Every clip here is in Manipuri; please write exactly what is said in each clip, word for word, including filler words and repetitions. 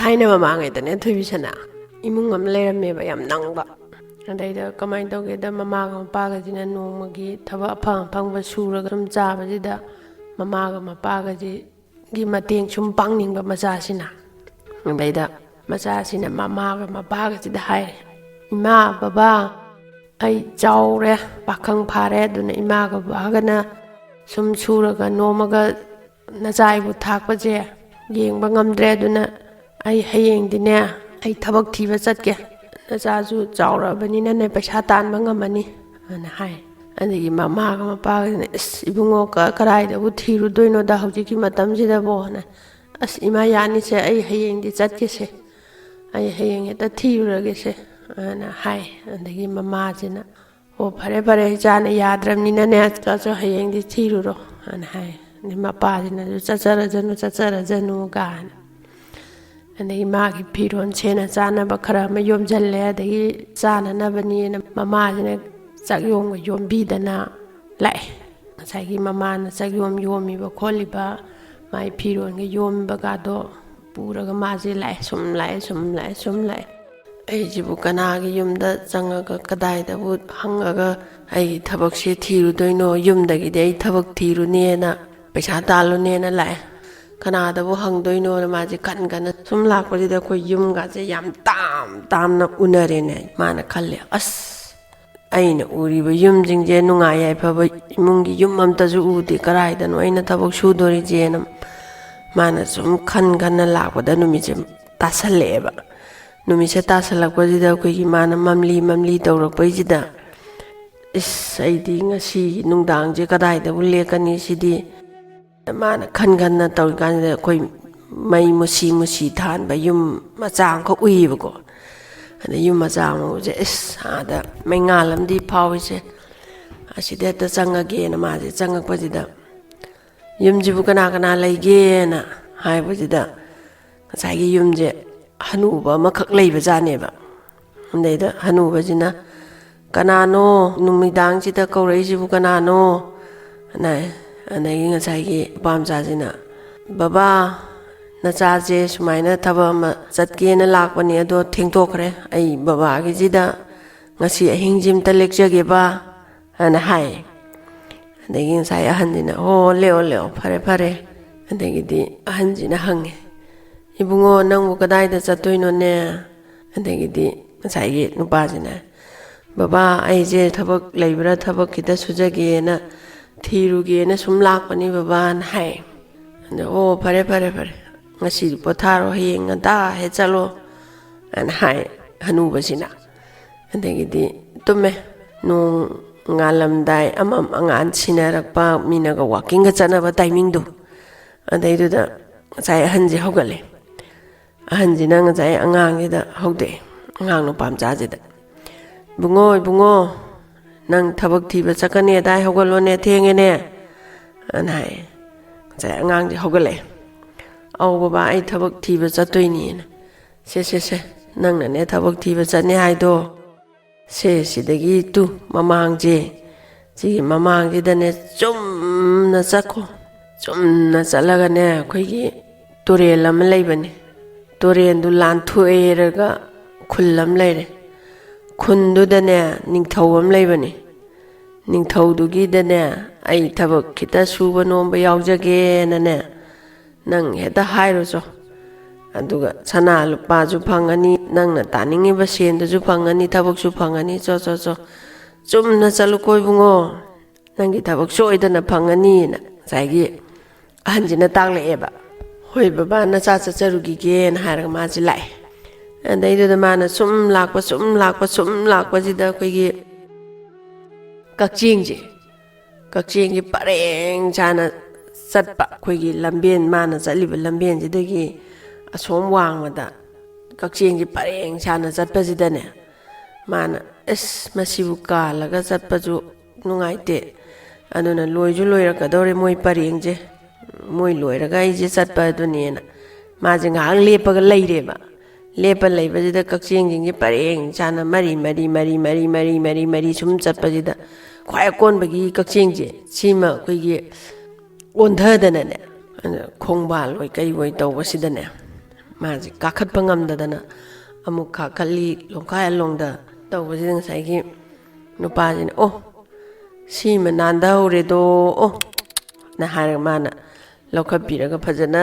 ꯑꯩꯅ ꯃꯃꯥꯡꯉꯩꯗꯅꯦ, ꯊꯣꯏꯕꯤꯁꯅꯥ, ꯏꯃꯨꯡ ꯑꯃ ꯂꯩꯔꯝꯃꯦꯕ, ꯌꯥꯝ ꯅꯪꯕ꯫ ꯑꯗꯩꯗ ꯀꯃꯥꯏꯅ ꯇꯧꯒꯦꯗ, ꯃꯃꯥꯒ ꯃꯄꯥꯒꯁꯤꯅ ꯅꯣꯡꯃꯒꯤ ꯊꯕꯛ ꯑꯐꯪ ꯑꯐꯪꯕ ꯁꯨꯔꯒ ꯁꯨꯝ ꯆꯥꯕꯁꯤꯗ, ꯃꯃꯥꯒ ꯃꯄꯥꯒꯁꯤꯒꯤ ꯃꯇꯦꯡ ꯁꯨꯝ ꯄꯥꯡꯅꯤꯡꯕ ꯃꯆꯥꯁꯤꯅ꯫ ꯑꯗꯩꯗ ꯃꯆꯥꯁꯤꯅ ꯃꯃꯥꯒ ꯃꯄꯥꯒꯁꯤꯗ ꯍꯥꯏꯔꯦ, "ꯏꯃꯥ, ꯕꯕꯥ, ꯑꯩ ꯆꯥꯎꯔꯦ, ꯄꯥꯈꯪ ꯐꯥꯔꯦ, ꯑꯗꯨꯅ ꯏꯃꯥꯒ ꯕꯕꯥꯒꯅ ꯁꯨꯝ ꯁꯨꯔꯒ ꯅꯣꯝꯃꯒ ꯅꯆꯥ ꯑꯩꯕꯨ ꯊꯥꯛꯄꯁꯦ ꯌꯦꯡꯕ ꯉꯝꯗ꯭ꯔꯦ, ꯑꯗꯨꯅ ꯑꯩ ꯍꯌꯦꯡꯗꯤꯅꯦ, ꯑꯩ ꯊꯕꯛ ꯊꯤꯕ ꯆꯠꯀꯦ꯫ ꯅꯆꯥꯁꯨ ꯆꯥꯎꯔꯛꯑꯕꯅꯤꯅꯅꯦ, ꯄꯩꯁꯥ ꯇꯥꯟꯕ ꯉꯝꯃꯅꯤ," ꯑꯅ ꯍꯥꯏ꯫ ꯑꯗꯒꯤ ꯃꯃꯥꯒ ꯃꯄꯥꯒꯅ, "ꯑꯁ, ꯏꯕꯨꯡꯉꯣ, ꯀ-, ꯀꯗꯥꯏꯗꯕꯨ ꯊꯤꯔꯨꯗꯣꯏꯅꯣꯗ ꯍꯧꯖꯤꯛꯀꯤ ꯃꯇꯝꯁꯤꯗꯕꯣꯅ?" "ꯑꯁ, ꯏꯃꯥ, ꯌꯥꯅꯤꯁꯦ, ꯑꯩ ꯍꯌꯦꯡꯗꯤ ꯆꯠꯀꯦꯁꯦ, ꯑꯩ ꯍꯌꯦꯡ ꯍꯦꯛꯇ ꯊꯤꯔꯨꯔꯒꯦꯁꯦ," ꯑꯅ ꯍꯥꯏ꯫ ꯑꯗꯒꯤ ꯃꯃꯥꯁꯤꯅ, "ꯑꯣ, ꯐꯔꯦ, ꯐꯔꯦ, ꯏꯆꯥꯅ ꯌꯥꯗ꯭ꯔꯕꯅꯤꯅꯅꯦ, ꯆꯠꯁꯨ ꯍꯌꯦꯡꯗꯤ ꯊꯤꯔꯨꯔꯣ," ꯑꯅ ꯍꯥꯏ꯫ ꯑꯗꯩ ꯃꯄꯥꯁꯤꯅꯁꯨ, "ꯆꯠꯆꯔꯖꯅꯨ, ꯆꯠꯆꯔꯖꯅꯨ" ꯀꯥꯏꯅ꯫ ꯑꯗꯒꯤ ꯃꯥꯒꯤ ꯐꯤꯔꯣꯜ ꯁꯦꯠꯅ ꯆꯥꯅꯕ ꯈꯔ ꯑꯃ ꯌꯣꯝꯁꯤꯜꯂꯦ, ꯑꯗꯒꯤ ꯆꯥꯅꯅꯕꯅꯦꯅ ꯃꯃꯥꯁꯤꯅ ꯆꯥꯛꯌꯣꯝꯒ ꯌꯣꯝꯕꯤꯗꯅ ꯂꯥꯛꯑꯦ꯫ ꯉꯁꯥꯏꯒꯤ ꯃꯃꯥꯅ ꯆꯥꯛꯌꯣꯝ ꯌꯣꯝꯃꯤꯕ ꯈꯣꯠꯂꯤꯕ, ꯃꯥꯏ ꯐꯤꯔꯣꯜꯒ ꯌꯣꯝꯕꯒꯗꯣ ꯄꯨꯔꯒ ꯃꯥꯁꯦ ꯂꯥꯛꯑꯦ, ꯁꯨꯝ ꯂꯥꯛꯑꯦ, ꯁꯨꯝ ꯂꯥꯛꯑꯦ, ꯁꯨꯝ ꯂꯥꯛꯑꯦ꯫ ꯑꯩꯁꯤꯕꯨ ꯀꯅꯥꯒꯤ ꯌꯨꯝꯗ ꯆꯪꯉꯒ ꯀꯗꯥꯏꯗꯕꯨ ꯍꯪꯉꯒ ꯑꯩꯒꯤ ꯊꯕꯛꯁꯦ ꯊꯤꯔꯨꯗꯣꯏꯅꯣ? ꯌꯨꯝꯗꯒꯤꯗꯤ ꯑꯩ ꯊꯕꯛ ꯊꯤꯔꯨꯅꯦꯅ, ꯄꯩꯁꯥ ꯇꯥꯜꯂꯨꯅꯦꯅ ꯂꯥꯛꯑꯦ꯫ ꯀꯅꯥꯗꯕꯨ ꯍꯪꯗꯣꯏꯅꯣꯅ ꯃꯥꯁꯦ ꯈꯟ ꯈꯟꯅ ꯁꯨꯝ ꯂꯥꯛꯄꯁꯤꯗ ꯑꯩꯈꯣꯏ ꯌꯨꯝꯒꯁꯦ ꯌꯥꯝ ꯇꯥꯝ ꯇꯥꯝꯅ ꯎꯅꯔꯦꯅꯦ꯫ ꯃꯥꯅ ꯈꯜꯂꯦ, "ꯑꯁ, ꯑꯩꯅ ꯎꯔꯤꯕ ꯌꯨꯝꯁꯤꯡꯁꯦ ꯅꯨꯡꯉꯥꯏ ꯌꯥꯏꯐꯕ ꯏꯃꯨꯡꯒꯤ ꯌꯨꯝ ꯑꯝꯇꯁꯨ ꯎꯗꯦ, ꯀꯗꯥꯏꯗꯅꯣ ꯑꯩꯅ ꯊꯕꯛ ꯁꯨꯗꯣꯔꯤꯁꯦꯅ?" ꯃꯥꯅ ꯁꯨꯝ ꯈꯟ ꯈꯟꯅ ꯂꯥꯛꯄꯗ ꯅꯨꯃꯤꯠꯁꯦ ꯇꯥꯁꯜꯂꯛꯑꯦꯕ꯫ ꯅꯨꯃꯤꯠꯁꯦ ꯇꯥꯁꯜꯂꯛꯄꯁꯤꯗ ꯑꯩꯈꯣꯏꯒꯤ ꯃꯥꯅ ꯃꯝꯂꯤ ꯃꯝꯂꯤ ꯇꯧꯔꯛꯄꯩꯁꯤꯗ, "ꯏꯁ, ꯑꯩꯗꯤ ꯉꯁꯤ ꯅꯨꯡꯗꯥꯡꯁꯦ ꯀꯗꯥꯏꯗꯕꯨ ꯂꯦꯛꯀꯅꯤ ꯁꯤꯗꯤ?" ꯃꯥꯅ ꯈꯟ ꯈꯟꯅ ꯇꯧꯔꯤꯀꯥꯟꯁꯤꯗ ꯑꯩꯈꯣꯏ ꯃꯩ ꯃꯨꯁꯤ ꯃꯨꯁꯤ ꯊꯥꯟꯕ ꯌꯨꯝ ꯃꯆꯥ ꯑꯃꯈꯛ ꯎꯏꯌꯦꯕꯀꯣ꯫ ꯑꯗ ꯌꯨꯝ ꯃꯆꯥ ꯑꯃ ꯎꯕꯁꯦ, "ꯏꯁ, ꯑꯥꯗ ꯃꯩꯉꯥꯜ ꯑꯃꯗꯤ ꯐꯥꯎꯔꯤꯁꯦ, ꯑꯁꯤꯗ ꯍꯦꯛꯇ ꯆꯪꯉꯒꯦꯅ" ꯃꯥꯁꯦ ꯆꯪꯉꯛꯄꯁꯤꯗ, "ꯌꯨꯝꯁꯤꯕꯨ ꯀꯅꯥ ꯀꯅꯥ ꯂꯩꯒꯦꯅ?" ꯍꯥꯏꯕꯁꯤꯗ, ꯉꯁꯥꯏꯒꯤ ꯌꯨꯝꯁꯦ ꯍꯅꯨꯕ ꯑꯃꯈꯛ ꯂꯩꯕꯖꯥꯠꯅꯦꯕ꯫ ꯑꯗꯩꯗ ꯍꯅꯨꯕꯁꯤꯅ, "ꯀꯅꯥꯅꯣ ꯅꯨꯃꯤꯗꯥꯡꯁꯤꯗ ꯀꯧꯔꯛꯏꯁꯤꯕꯨ, ꯀꯅꯥꯅꯣ?" ꯑꯅ-, ꯑꯗꯒꯤ ꯉꯁꯥꯏꯒꯤ ꯅꯨꯄꯥ ꯃꯆꯥꯁꯤꯅ, "ꯕꯕꯥ, "ꯅꯆꯥꯁꯦ ꯁꯨꯃꯥꯏꯅ ꯊꯕꯛ ꯑꯃ ꯆꯠꯀꯦꯅ ꯂꯥꯛꯄꯅꯦ, ꯑꯗꯣ ꯊꯦꯡꯗꯣꯛꯈ꯭ꯔꯦ꯫ ꯑꯩ ꯕꯕꯥꯒꯤꯁꯤꯗ ꯉꯁꯤ ꯑꯍꯤꯡꯁꯤ ꯑꯝꯇ ꯂꯦꯛꯆꯒꯦꯕ" ꯍꯥꯏꯅ ꯍꯥꯏ꯫ ꯑꯗꯒꯤ ꯉꯁꯥꯏ ꯑꯍꯟꯁꯤꯅ, "ꯑꯣ, ꯂꯦꯛꯑꯣ, ꯂꯦꯛꯑꯣ, ꯐꯔꯦ, ꯐꯔꯦ"꯫ ꯑꯗꯒꯤꯗꯤ ꯑꯍꯟꯁꯤꯅ ꯍꯪꯉꯦ, "ꯏꯕꯨꯡꯉꯣ, ꯅꯪꯕꯨ ꯀꯗꯥꯏꯗ ꯆꯠꯇꯣꯏꯅꯣꯅꯦ?" ꯑꯗꯒꯤꯗꯤ ꯉꯁꯥꯏꯒꯤ ꯅꯨꯄꯥꯁꯤꯅ, "ꯕꯕꯥ, ꯑꯩꯁꯦ ꯊꯕꯛ ꯂꯩꯕ꯭ꯔꯥ, ꯊꯕꯛ ꯈꯤꯇ ꯁꯨꯖꯒꯦꯅ, ꯊꯤꯔꯨꯒꯦꯅ ꯁꯨꯝ ꯂꯥꯛꯄꯅꯤ ꯕꯕꯥꯅ" ꯍꯥꯏ꯫ ꯑꯗ, "ꯑꯣ, ꯐꯔꯦ, ꯐꯔꯦ, ꯐꯔꯦ, ꯉꯁꯤꯗꯤ ꯄꯣꯊꯥꯔꯣ, ꯍꯌꯦꯡ ꯉꯟꯇꯥ ꯍꯦꯛ ꯆꯠꯂꯣ" ꯍꯥꯏꯅ ꯍꯥꯏ ꯍꯅꯨꯕꯁꯤꯅ꯫ ꯑꯗꯒꯤꯗꯤ ꯇꯨꯝꯃꯦ꯫ ꯅꯣꯡ ꯉꯥꯜꯂꯝꯗꯥꯏ, ꯑꯃꯝ ꯑꯉꯥꯟ ꯁꯤꯟꯅꯔꯛꯄ, ꯃꯤꯅꯒ ꯋꯥꯀꯤꯡꯒ ꯆꯠꯅꯕ ꯇꯥꯏꯃꯤꯡꯗꯣ, ꯑꯗꯩꯗꯨꯗ ꯉꯁꯥꯏ ꯑꯍꯟꯁꯦ ꯍꯧꯒꯠꯂꯦ꯫ ꯑꯍꯟꯁꯤꯅ ꯉꯁꯥꯏ ꯑꯉꯥꯡꯁꯤꯗ ꯍꯧꯗꯣꯛꯑꯦ, ꯑꯉꯥꯡ ꯅꯨꯄꯥ ꯃꯆꯥꯁꯤꯗ, "ꯏꯕꯨꯡꯉꯣ, ꯏꯕꯨꯡꯉꯣ, ꯅꯪ ꯊꯕꯛ ꯊꯤꯕ ꯆꯠꯀꯅꯤ ꯑꯗꯥꯏ, ꯍꯧꯒꯠꯂꯣꯅꯦ, ꯊꯦꯡꯉꯦꯅꯦ" ꯑꯅ ꯍꯥꯏꯌꯦ꯫ ꯉꯁꯥꯏ ꯑꯉꯥꯡꯁꯦ ꯍꯧꯒꯠꯂꯛꯑꯦ꯫ "ꯑꯧ ꯕꯕꯥ, ꯑꯩ ꯊꯕꯛ ꯊꯤꯕ ꯆꯠꯇꯣꯏꯅꯦꯅ"꯫ "ꯁꯦ, ꯁꯦ, ꯁꯦ, ꯅꯪꯅꯅꯦ ꯊꯕꯛ ꯊꯤꯕ ꯆꯠꯅꯤ ꯍꯥꯏꯗꯣ, ꯁꯦ, ꯁꯤꯗꯒꯤ ꯇꯨ ꯃꯃꯥꯡꯁꯦ, ꯁꯤꯒꯤ ꯃꯃꯥꯡꯁꯤꯗꯅꯦ ꯆꯨꯝꯅ ꯆꯠꯈꯣ꯫ ꯆꯨꯝꯅ ꯆꯠꯂꯒꯅꯦ, ꯑꯩꯈꯣꯏꯒꯤ ꯇꯨꯔꯦꯜ ꯑꯃ ꯂꯩꯕꯅꯦ꯫ ꯇꯨꯔꯦꯜꯗꯨ ꯂꯥꯟꯊꯣꯛꯑꯦꯔꯒ ꯈꯨꯜ ꯑꯃ ꯂꯩꯔꯦ꯫ ꯈꯨꯟꯗꯨꯗꯅꯦ ꯅꯤꯡꯊꯧ ꯑꯃ ꯂꯩꯕꯅꯦ꯫ ꯅꯤꯡꯊꯧꯗꯨꯒꯤꯗꯅꯦ ꯑꯩ ꯊꯕꯛ ꯈꯤꯇ ꯁꯨꯕ ꯅꯣꯝꯕ ꯌꯥꯎꯖꯒꯦꯅꯅꯦ, ꯅꯪ ꯍꯦꯛꯇ ꯍꯥꯏꯔꯨꯆꯣ꯫ ꯑꯗꯨꯒ ꯁꯅꯥ ꯂꯨꯄꯥꯁꯨ ꯐꯪꯉꯅꯤ, ꯅꯪꯅ ꯇꯥꯅꯤꯡꯉꯤꯕ ꯁꯦꯟꯗꯨꯁꯨ ꯐꯪꯉꯅꯤ, ꯊꯕꯛꯁꯨ ꯐꯪꯉꯅꯤ꯫ ꯆꯣ, ꯆꯣ, ꯆꯣ, ꯆꯨꯝꯅ ꯆꯠꯂꯨꯀꯣ ꯏꯕꯨꯡꯉꯣ, ꯅꯪꯒꯤ ꯊꯕꯛ ꯁꯣꯏꯗꯅ ꯐꯪꯉꯅꯤꯅ" ꯉꯁꯥꯏꯒꯤ ꯑꯍꯟꯁꯤꯅ ꯇꯥꯛꯂꯛꯑꯦꯕ꯫ "ꯍꯣꯏ ꯕꯕꯥ, ꯅꯆꯥ ꯆꯠꯆꯔꯨꯈꯤꯒꯦꯅ" ꯍꯥꯏꯔꯒ ꯃꯥꯁꯦ ꯂꯥꯛꯑꯦ꯫ ꯑꯗꯩꯗꯨꯗ ꯃꯥꯅ ꯁꯨꯝ ꯂꯥꯛꯄ, ꯁꯨꯝ ꯂꯥꯛꯄ, ꯁꯨꯝ ꯂꯥꯛꯄꯁꯤꯗ ꯑꯩꯈꯣꯏꯒꯤ ꯀꯛꯆꯦꯡꯁꯦ, ꯀꯛꯆꯦꯡꯁꯦ ꯄꯔꯦꯡ ꯁꯥꯅ ꯆꯠꯄ, ꯑꯩꯈꯣꯏꯒꯤ ꯂꯝꯕꯦꯟ, ꯃꯥꯅ ꯆꯠꯂꯤꯕ ꯂꯝꯕꯦꯟꯁꯤꯗꯒꯤ ꯑꯁꯣꯝ ꯋꯥꯡꯃꯗ ꯀꯛꯆꯦꯡꯁꯦ ꯄꯔꯦꯡ ꯁꯥꯅ ꯆꯠꯄꯁꯤꯗꯅꯦ, ꯃꯥꯅ, "ꯑꯁ, ꯃꯁꯤꯕꯨ ꯀꯥꯜꯂꯒ ꯆꯠꯄꯁꯨ ꯅꯨꯡꯉꯥꯏꯇꯦ, ꯑꯗꯨꯅ ꯂꯣꯏꯁꯨ ꯂꯣꯏꯔꯛꯀꯗꯧꯔꯦ ꯃꯣꯏ ꯄꯔꯦꯡꯁꯦ, ꯃꯣꯏ ꯂꯣꯏꯔꯒ ꯑꯩꯁꯦ ꯆꯠꯄ ꯑꯗꯨꯅꯦꯅ" ꯃꯥꯁꯦ ꯉꯥꯏꯍꯥꯛ ꯂꯦꯞꯄꯒ ꯂꯩꯔꯦꯕ꯫ ꯂꯦꯞꯄ ꯂꯩꯕꯁꯤꯗ ꯀꯛꯆꯦꯡꯁꯤꯡꯁꯦ ꯄꯔꯦꯡ ꯁꯥꯅ ꯃꯔꯤ ꯃꯔꯤ, ꯃꯔꯤ ꯃꯔꯤ, ꯃꯔꯤ ꯃꯔꯤ, ꯃꯔꯤ ꯁꯨꯝ ꯆꯠꯄꯁꯤꯗ, ꯈ꯭ꯋꯥꯏ ꯑꯀꯣꯟꯕꯒꯤ ꯀꯛꯆꯦꯡꯁꯦ ꯁꯤꯃ ꯑꯩꯈꯣꯏꯒꯤ ꯑꯣꯟꯊꯗꯅꯅꯦ, ꯑꯗ ꯈꯣꯡꯕꯥꯜ ꯑꯣꯏ ꯀꯩ ꯑꯣꯏ ꯇꯧꯕꯁꯤꯗꯅꯦ, ꯃꯥꯁꯦ ꯀꯥꯈꯠꯄ ꯉꯝꯗꯗꯅ ꯑꯃꯨꯛ ꯀꯥꯈꯠꯂꯤ, ꯂꯣꯡꯈꯥꯏ ꯑꯂꯣꯡꯗ ꯇꯧꯕꯁꯤꯗ ꯉꯁꯥꯏꯒꯤ ꯅꯨꯄꯥꯁꯤꯅ, "ꯑꯣ, ꯁꯤꯃ ꯅꯥꯟꯊꯍꯧꯔꯦꯗꯣ, ꯑꯣ," ꯅ ꯍꯥꯏꯔꯒ ꯃꯥꯅ ꯂꯧꯈꯠꯄꯤꯔꯒ ꯐꯖꯅ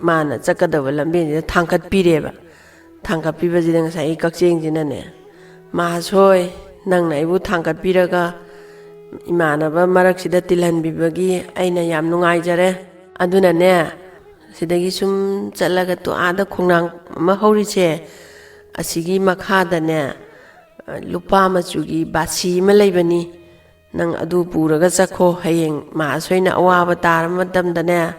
ꯃꯥꯅ ꯆꯠꯀꯗꯕ ꯂꯝꯕꯦꯟꯁꯤꯗ ꯊꯥꯡꯒꯠꯄꯤꯔꯦꯕ꯫ ꯊꯥꯡꯒꯠꯄꯤꯕꯁꯤꯗ ꯉꯁꯥꯏꯒꯤ ꯀꯛꯆꯦꯡꯁꯤꯅꯅꯦ, "ꯃꯍꯥꯁꯣꯏ, ꯅꯪꯅ ꯑꯩꯕꯨ ꯊꯥꯡꯒꯠꯄꯤꯔꯒ ꯏꯃꯥꯟꯅꯕ ꯃꯔꯛꯁꯤꯗ ꯇꯤꯜꯍꯟꯕꯤꯕꯒꯤ ꯑꯩꯅ ꯌꯥꯝ ꯅꯨꯡꯉꯥꯏꯖꯔꯦ꯫ ꯑꯗꯨꯅꯅꯦ, ꯁꯤꯗꯒꯤ ꯁꯨꯝ ꯆꯠꯂꯒ ꯇꯣ ꯑꯥꯗ ꯈꯣꯡꯅꯥꯡ ꯑꯃ ꯍꯧꯔꯤꯁꯦ, ꯑꯁꯤꯒꯤ ꯃꯈꯥꯗꯅꯦ, ꯂꯨꯄꯥ ꯃꯆꯨꯒꯤ ꯕꯥꯁꯤ ꯑꯃ ꯂꯩꯕꯅꯤ꯫ ꯅꯪ ꯑꯗꯨ ꯄꯨꯔꯒ ꯆꯠꯈꯣ꯫ ꯍꯌꯦꯡ ꯃꯍꯥꯁꯣꯏꯅ ꯑꯋꯥꯕ ꯇꯥꯔꯕ ꯃꯇꯝꯗꯅꯦ,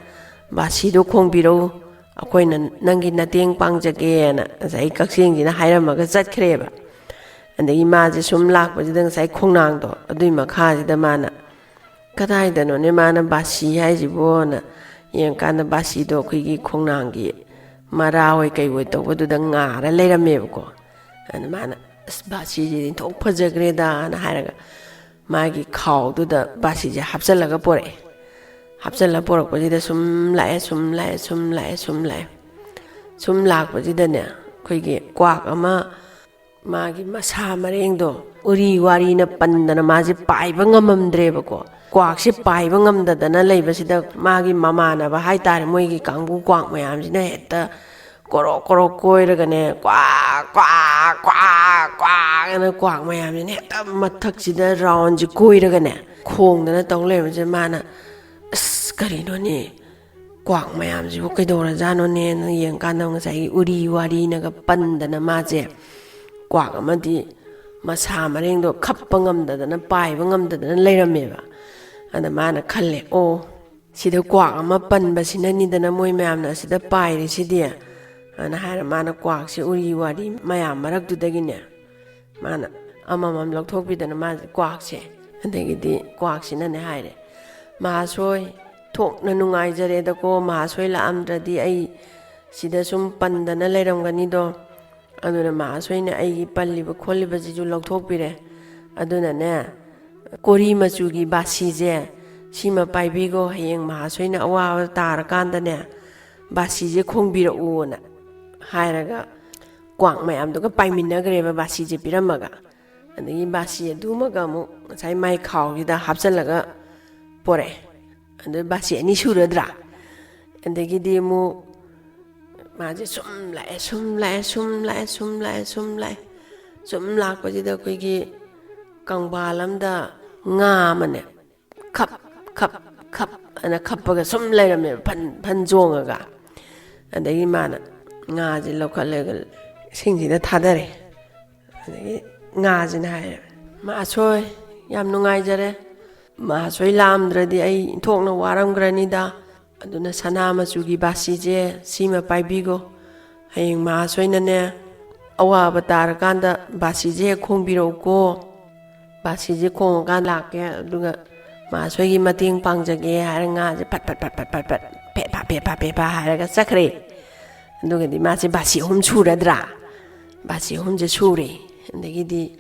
ꯕꯥꯁꯤꯗꯣ ꯈꯣꯡꯕꯤꯔꯛꯎ꯫ ꯑꯩꯈꯣꯏꯅ ꯅꯪꯒꯤ ꯃꯇꯦꯡ ꯄꯥꯡꯖꯒꯦꯅ" ꯉꯁꯥꯏ ꯀꯛꯆꯦꯡꯁꯤꯅ ꯍꯥꯏꯔꯝꯃꯒ ꯆꯠꯈ꯭ꯔꯦꯕ꯫ ꯑꯗꯒꯤ ꯃꯥꯁꯦ ꯁꯨꯝ ꯂꯥꯛꯄꯁꯤꯗ ꯉꯁꯥꯏ ꯈꯣꯡꯅꯥꯡꯗꯣ ꯑꯗꯨꯏ ꯃꯈꯥꯁꯤꯗ ꯃꯥꯅ, "ꯀꯗꯥꯏꯗꯅꯣꯅꯦ ꯃꯥꯅ ꯕꯥꯁꯤ ꯍꯥꯏꯁꯤꯕꯣꯅ" ꯌꯦꯡꯀꯥꯟꯗ, ꯕꯥꯁꯤꯗꯣ ꯑꯩꯈꯣꯏꯒꯤ ꯈꯣꯡꯅꯥꯡꯒꯤ ꯃꯔꯥ ꯑꯣꯏ ꯀꯩ ꯑꯣꯏ ꯇꯧꯕꯗꯨꯗ ꯉꯥꯔ ꯂꯩꯔꯝꯃꯦꯕꯀꯣ꯫ ꯑꯗ ꯃꯥꯅ, "ꯑꯁ, ꯕꯥꯁꯤꯁꯤꯗꯤ ꯊꯣꯛ ꯐꯖꯈ꯭ꯔꯦꯗꯥꯅ" ꯍꯥꯏꯔꯒ ꯃꯥꯒꯤ ꯈꯥꯎꯗꯨꯗ ꯕꯥꯁꯤꯁꯦ ꯍꯥꯞꯆꯤꯜꯂꯒ ꯄꯣꯔꯛꯑꯦ꯫ ꯍꯥꯞꯆꯤꯜꯂꯒ ꯄꯣꯔꯛꯄꯁꯤꯗ ꯁꯨꯝ ꯂꯥꯛꯑꯦ, ꯁꯨꯝ ꯂꯥꯛꯑꯦ, ꯁꯨꯝ ꯂꯥꯛꯑꯦ, ꯁꯨꯝ ꯂꯥꯛꯑꯦ꯫ ꯁꯨꯝ ꯂꯥꯛꯄꯁꯤꯗꯅꯦ, ꯑꯩꯈꯣꯏꯒꯤ ꯀ꯭ꯋꯥꯛ ꯑꯃ ꯃꯥꯒꯤ ꯃꯁꯥ ꯃꯔꯦꯡꯗꯣ ꯎꯔꯤ ꯋꯥꯔꯤꯅ ꯄꯟꯗꯅ ꯃꯥꯁꯦ ꯄꯥꯏꯕ ꯉꯝꯃꯝꯗ꯭ꯔꯦꯕꯀꯣ꯫ ꯀ꯭ꯋꯥꯛꯁꯦ ꯄꯥꯏꯕ ꯉꯝꯗꯗꯅ ꯂꯩꯕꯁꯤꯗ ꯃꯥꯒꯤ ꯃꯃꯥꯟꯅꯕ ꯍꯥꯏꯇꯥꯔꯦ, ꯃꯣꯏꯒꯤ ꯀꯥꯡꯕꯨ ꯀ꯭ꯋꯥꯛ ꯃꯌꯥꯝꯁꯤꯅ ꯍꯦꯛꯇ ꯀꯣꯔꯣꯛ ꯀꯣꯔꯣꯛ ꯀꯣꯏꯔꯒꯅꯦ, ꯀ꯭ꯋꯥꯛ, ꯀ꯭ꯋꯥꯛ, ꯀ꯭ꯋꯥꯛ, ꯀ꯭ꯋꯥꯛ ꯑꯅ ꯀ꯭ꯋꯥꯛ ꯃꯌꯥꯝꯁꯤꯅ ꯍꯦꯛꯇ ꯃꯊꯛꯁꯤꯗ ꯔꯥꯎꯟꯁꯦ ꯀꯣꯏꯔꯒꯅꯦ, ꯈꯣꯡꯗꯅ ꯇꯧ ꯂꯩꯕꯁꯦ ꯃꯥꯅ, "ꯑꯁ, ꯀꯔꯤꯅꯣꯅꯦ? ꯀ꯭ꯋꯥꯛ ꯃꯌꯥꯝꯁꯤꯕꯨ ꯀꯩꯗꯧꯔꯖꯥꯠꯅꯣꯅꯦꯅ" ꯌꯦꯡꯀꯥꯟꯗ ꯉꯁꯥꯏꯒꯤ ꯎꯔꯤ ꯋꯥꯔꯤꯅꯒ ꯄꯟꯗꯅ ꯃꯥꯁꯦ ꯀ꯭ꯋꯥꯛ ꯑꯃꯗꯤ ꯃꯁꯥ ꯃꯔꯦꯡꯗꯣ ꯈꯞꯄ ꯉꯝꯗꯗꯅ, ꯄꯥꯏꯕ ꯉꯝꯗꯗꯅ ꯂꯩꯔꯝꯃꯦꯕ꯫ ꯑꯗ ꯃꯥꯅ ꯈꯜꯂꯦ, "ꯑꯣ, ꯁꯤꯗ ꯀ꯭ꯋꯥꯛ ꯑꯃ ꯄꯟꯕꯁꯤꯅꯅꯤꯗꯅ ꯃꯣꯏ ꯃꯌꯥꯝꯅ ꯑꯁꯤꯗ ꯄꯥꯏꯔꯤꯁꯤꯗꯤ", ꯑꯅ ꯍꯥꯏꯔ ꯃꯥꯅ ꯀ꯭ꯋꯥꯛꯁꯦ ꯎꯔꯤ ꯋꯥꯔꯤ ꯃꯌꯥꯝ ꯃꯔꯛꯇꯨꯗꯒꯤꯅꯦ ꯃꯥꯅ ꯑꯃꯃꯝ ꯂꯧꯊꯣꯛꯄꯤꯗꯅ ꯃꯥꯁꯦ ꯀ꯭ꯋꯥꯛꯁꯦ, ꯑꯗꯒꯤꯗꯤ ꯀ꯭ꯋꯥꯛꯁꯤꯅꯅꯦ ꯍꯥꯏꯔꯦ, "ꯃꯍꯥꯁꯣꯏ, ꯊꯣꯛꯅ ꯅꯨꯡꯉꯥꯏꯖꯔꯦꯗꯀꯣ, ꯃꯍꯥꯁꯣꯏ ꯂꯥꯛꯑꯝꯗ꯭ꯔꯗꯤ ꯑꯩ ꯁꯤꯗ ꯁꯨꯝ ꯄꯟꯗꯅ ꯂꯩꯔꯝꯒꯅꯤꯗꯣ꯫ ꯑꯗꯨꯅ ꯃꯍꯥꯁꯣꯏꯅ ꯑꯩꯒꯤ ꯄꯜꯂꯤꯕ ꯈꯣꯠꯂꯤꯕꯁꯤꯁꯨ ꯂꯧꯊꯣꯛꯄꯤꯔꯦ꯫ ꯑꯗꯨꯅꯅꯦ, ꯀꯣꯔꯤ ꯃꯆꯨꯒꯤ ꯕꯥꯁꯤꯁꯦ "ꯁꯤꯃ ꯄꯥꯏꯕꯤꯈꯣ, ꯍꯌꯦꯡ ꯃꯍꯥꯁꯣꯏꯅ ꯑꯋꯥꯕ ꯇꯥꯔꯀꯥꯟꯗꯅꯦ, ꯕꯥꯁꯤꯁꯦ ꯈꯣꯡꯕꯤꯔꯛꯎꯅ" ꯍꯥꯏꯔꯒ ꯀ꯭ꯋꯥꯛ ꯃꯌꯥꯝꯗꯨꯒ ꯄꯥꯏꯃꯤꯟꯅꯈ꯭ꯔꯦꯕ, ꯕꯥꯁꯤꯁꯦ ꯄꯤꯔꯝꯃꯒ꯫ ꯑꯗꯒꯤ ꯕꯥꯁꯤ ꯑꯗꯨꯃꯒ ꯑꯃꯨꯛ ꯉꯁꯥꯏ ꯃꯥꯏ ꯈꯥꯎꯁꯤꯗ ꯍꯥꯞꯆꯤꯜꯂꯒ ꯄꯣꯔꯛꯑꯦ꯫ ꯑꯗꯨ ꯕꯥꯁꯤ ꯑꯅꯤ ꯁꯨꯔꯗ꯭ꯔꯥ? ꯑꯗꯒꯤꯗꯤ ꯑꯃꯨꯛ ꯃꯥꯁꯦ ꯁꯨꯝ ꯂꯥꯛꯑꯦ, ꯁꯨꯝ ꯂꯥꯛꯑꯦ, ꯁꯨꯝ ꯂꯥꯛꯑꯦ, ꯁꯨꯝ ꯂꯥꯛꯑꯦ, ꯁꯨꯝ ꯂꯥꯛꯑꯦ꯫ ꯁꯨꯝ ꯂꯥꯛꯄꯁꯤꯗ ꯑꯩꯈꯣꯏꯒꯤ ꯀꯪꯕꯥꯜ ꯑꯃꯗ ꯉꯥ ꯑꯃꯅꯦ, ꯈꯞ, ꯈꯞ, ꯈꯞ ꯑꯅ ꯈꯞꯄꯒ ꯁꯨꯝ ꯂꯩꯔꯝꯃꯦꯕ, ꯐꯟ ꯐꯟ ꯆꯣꯡꯉꯒ꯫ ꯑꯗꯒꯤ ꯃꯥꯅ ꯉꯥꯁꯦ ꯂꯧꯈꯠꯂꯒ ꯏꯁꯤꯡꯁꯤꯗ ꯊꯥꯗꯔꯦ꯫ ꯑꯗꯒꯤ ꯉꯥꯁꯤꯅ ꯍꯥꯏꯔꯦ, "ꯃꯍꯥꯁꯣꯏ, ꯌꯥꯝ ꯅꯨꯡꯉꯥꯏꯖꯔꯦ꯫ ꯃꯍꯥꯁꯣꯏ ꯂꯥꯛꯑꯝꯗ꯭ꯔꯗꯤ ꯑꯩ ꯏꯟꯊꯣꯛꯅ ꯋꯥꯔꯝꯈ꯭ꯔꯅꯤꯗ꯫ ꯑꯗꯨꯅ ꯁꯅꯥ ꯃꯆꯨꯒꯤ ꯕꯥꯁꯤꯁꯦ ꯁꯤꯃ ꯄꯥꯏꯕꯤꯈꯣ꯫ ꯍꯌꯦꯡ ꯃꯍꯥꯁꯣꯏꯅꯅꯦ, ꯑꯋꯥꯕ ꯇꯥꯔꯀꯥꯟꯗ ꯕꯥꯁꯤꯁꯦ ꯍꯦꯛ ꯈꯣꯡꯕꯤꯔꯛꯎꯀꯣ꯫ ꯕꯥꯁꯤꯁꯦ ꯈꯣꯡꯉꯀꯥꯟꯗ ꯂꯥꯛꯀꯦ, ꯑꯗꯨꯒ ꯃꯍꯥꯁꯣꯏꯒꯤ ꯃꯇꯦꯡ ꯄꯥꯡꯖꯒꯦ" ꯍꯥꯏꯔ ꯉꯥꯁꯦ ꯐꯠ ꯐꯠ ꯐꯠ ꯐꯠ ꯐꯠ ꯐꯠ, ꯐꯦꯠ ꯐꯥ ꯐꯦꯠ ꯐꯥ ꯐꯦꯠ ꯐꯥ ꯍꯥꯏꯔꯒ ꯆꯠꯈ꯭ꯔꯦ꯫ ꯑꯗꯨꯒꯗꯤ ꯃꯥꯁꯦ ꯕꯥꯁꯤ ꯑꯍꯨꯝ ꯁꯨꯔꯗ꯭ꯔꯥ? ꯕꯥꯁꯤ ꯑꯍꯨꯝꯁꯦ ꯁꯨꯔꯦ꯫ ꯑꯗꯒꯤꯗꯤ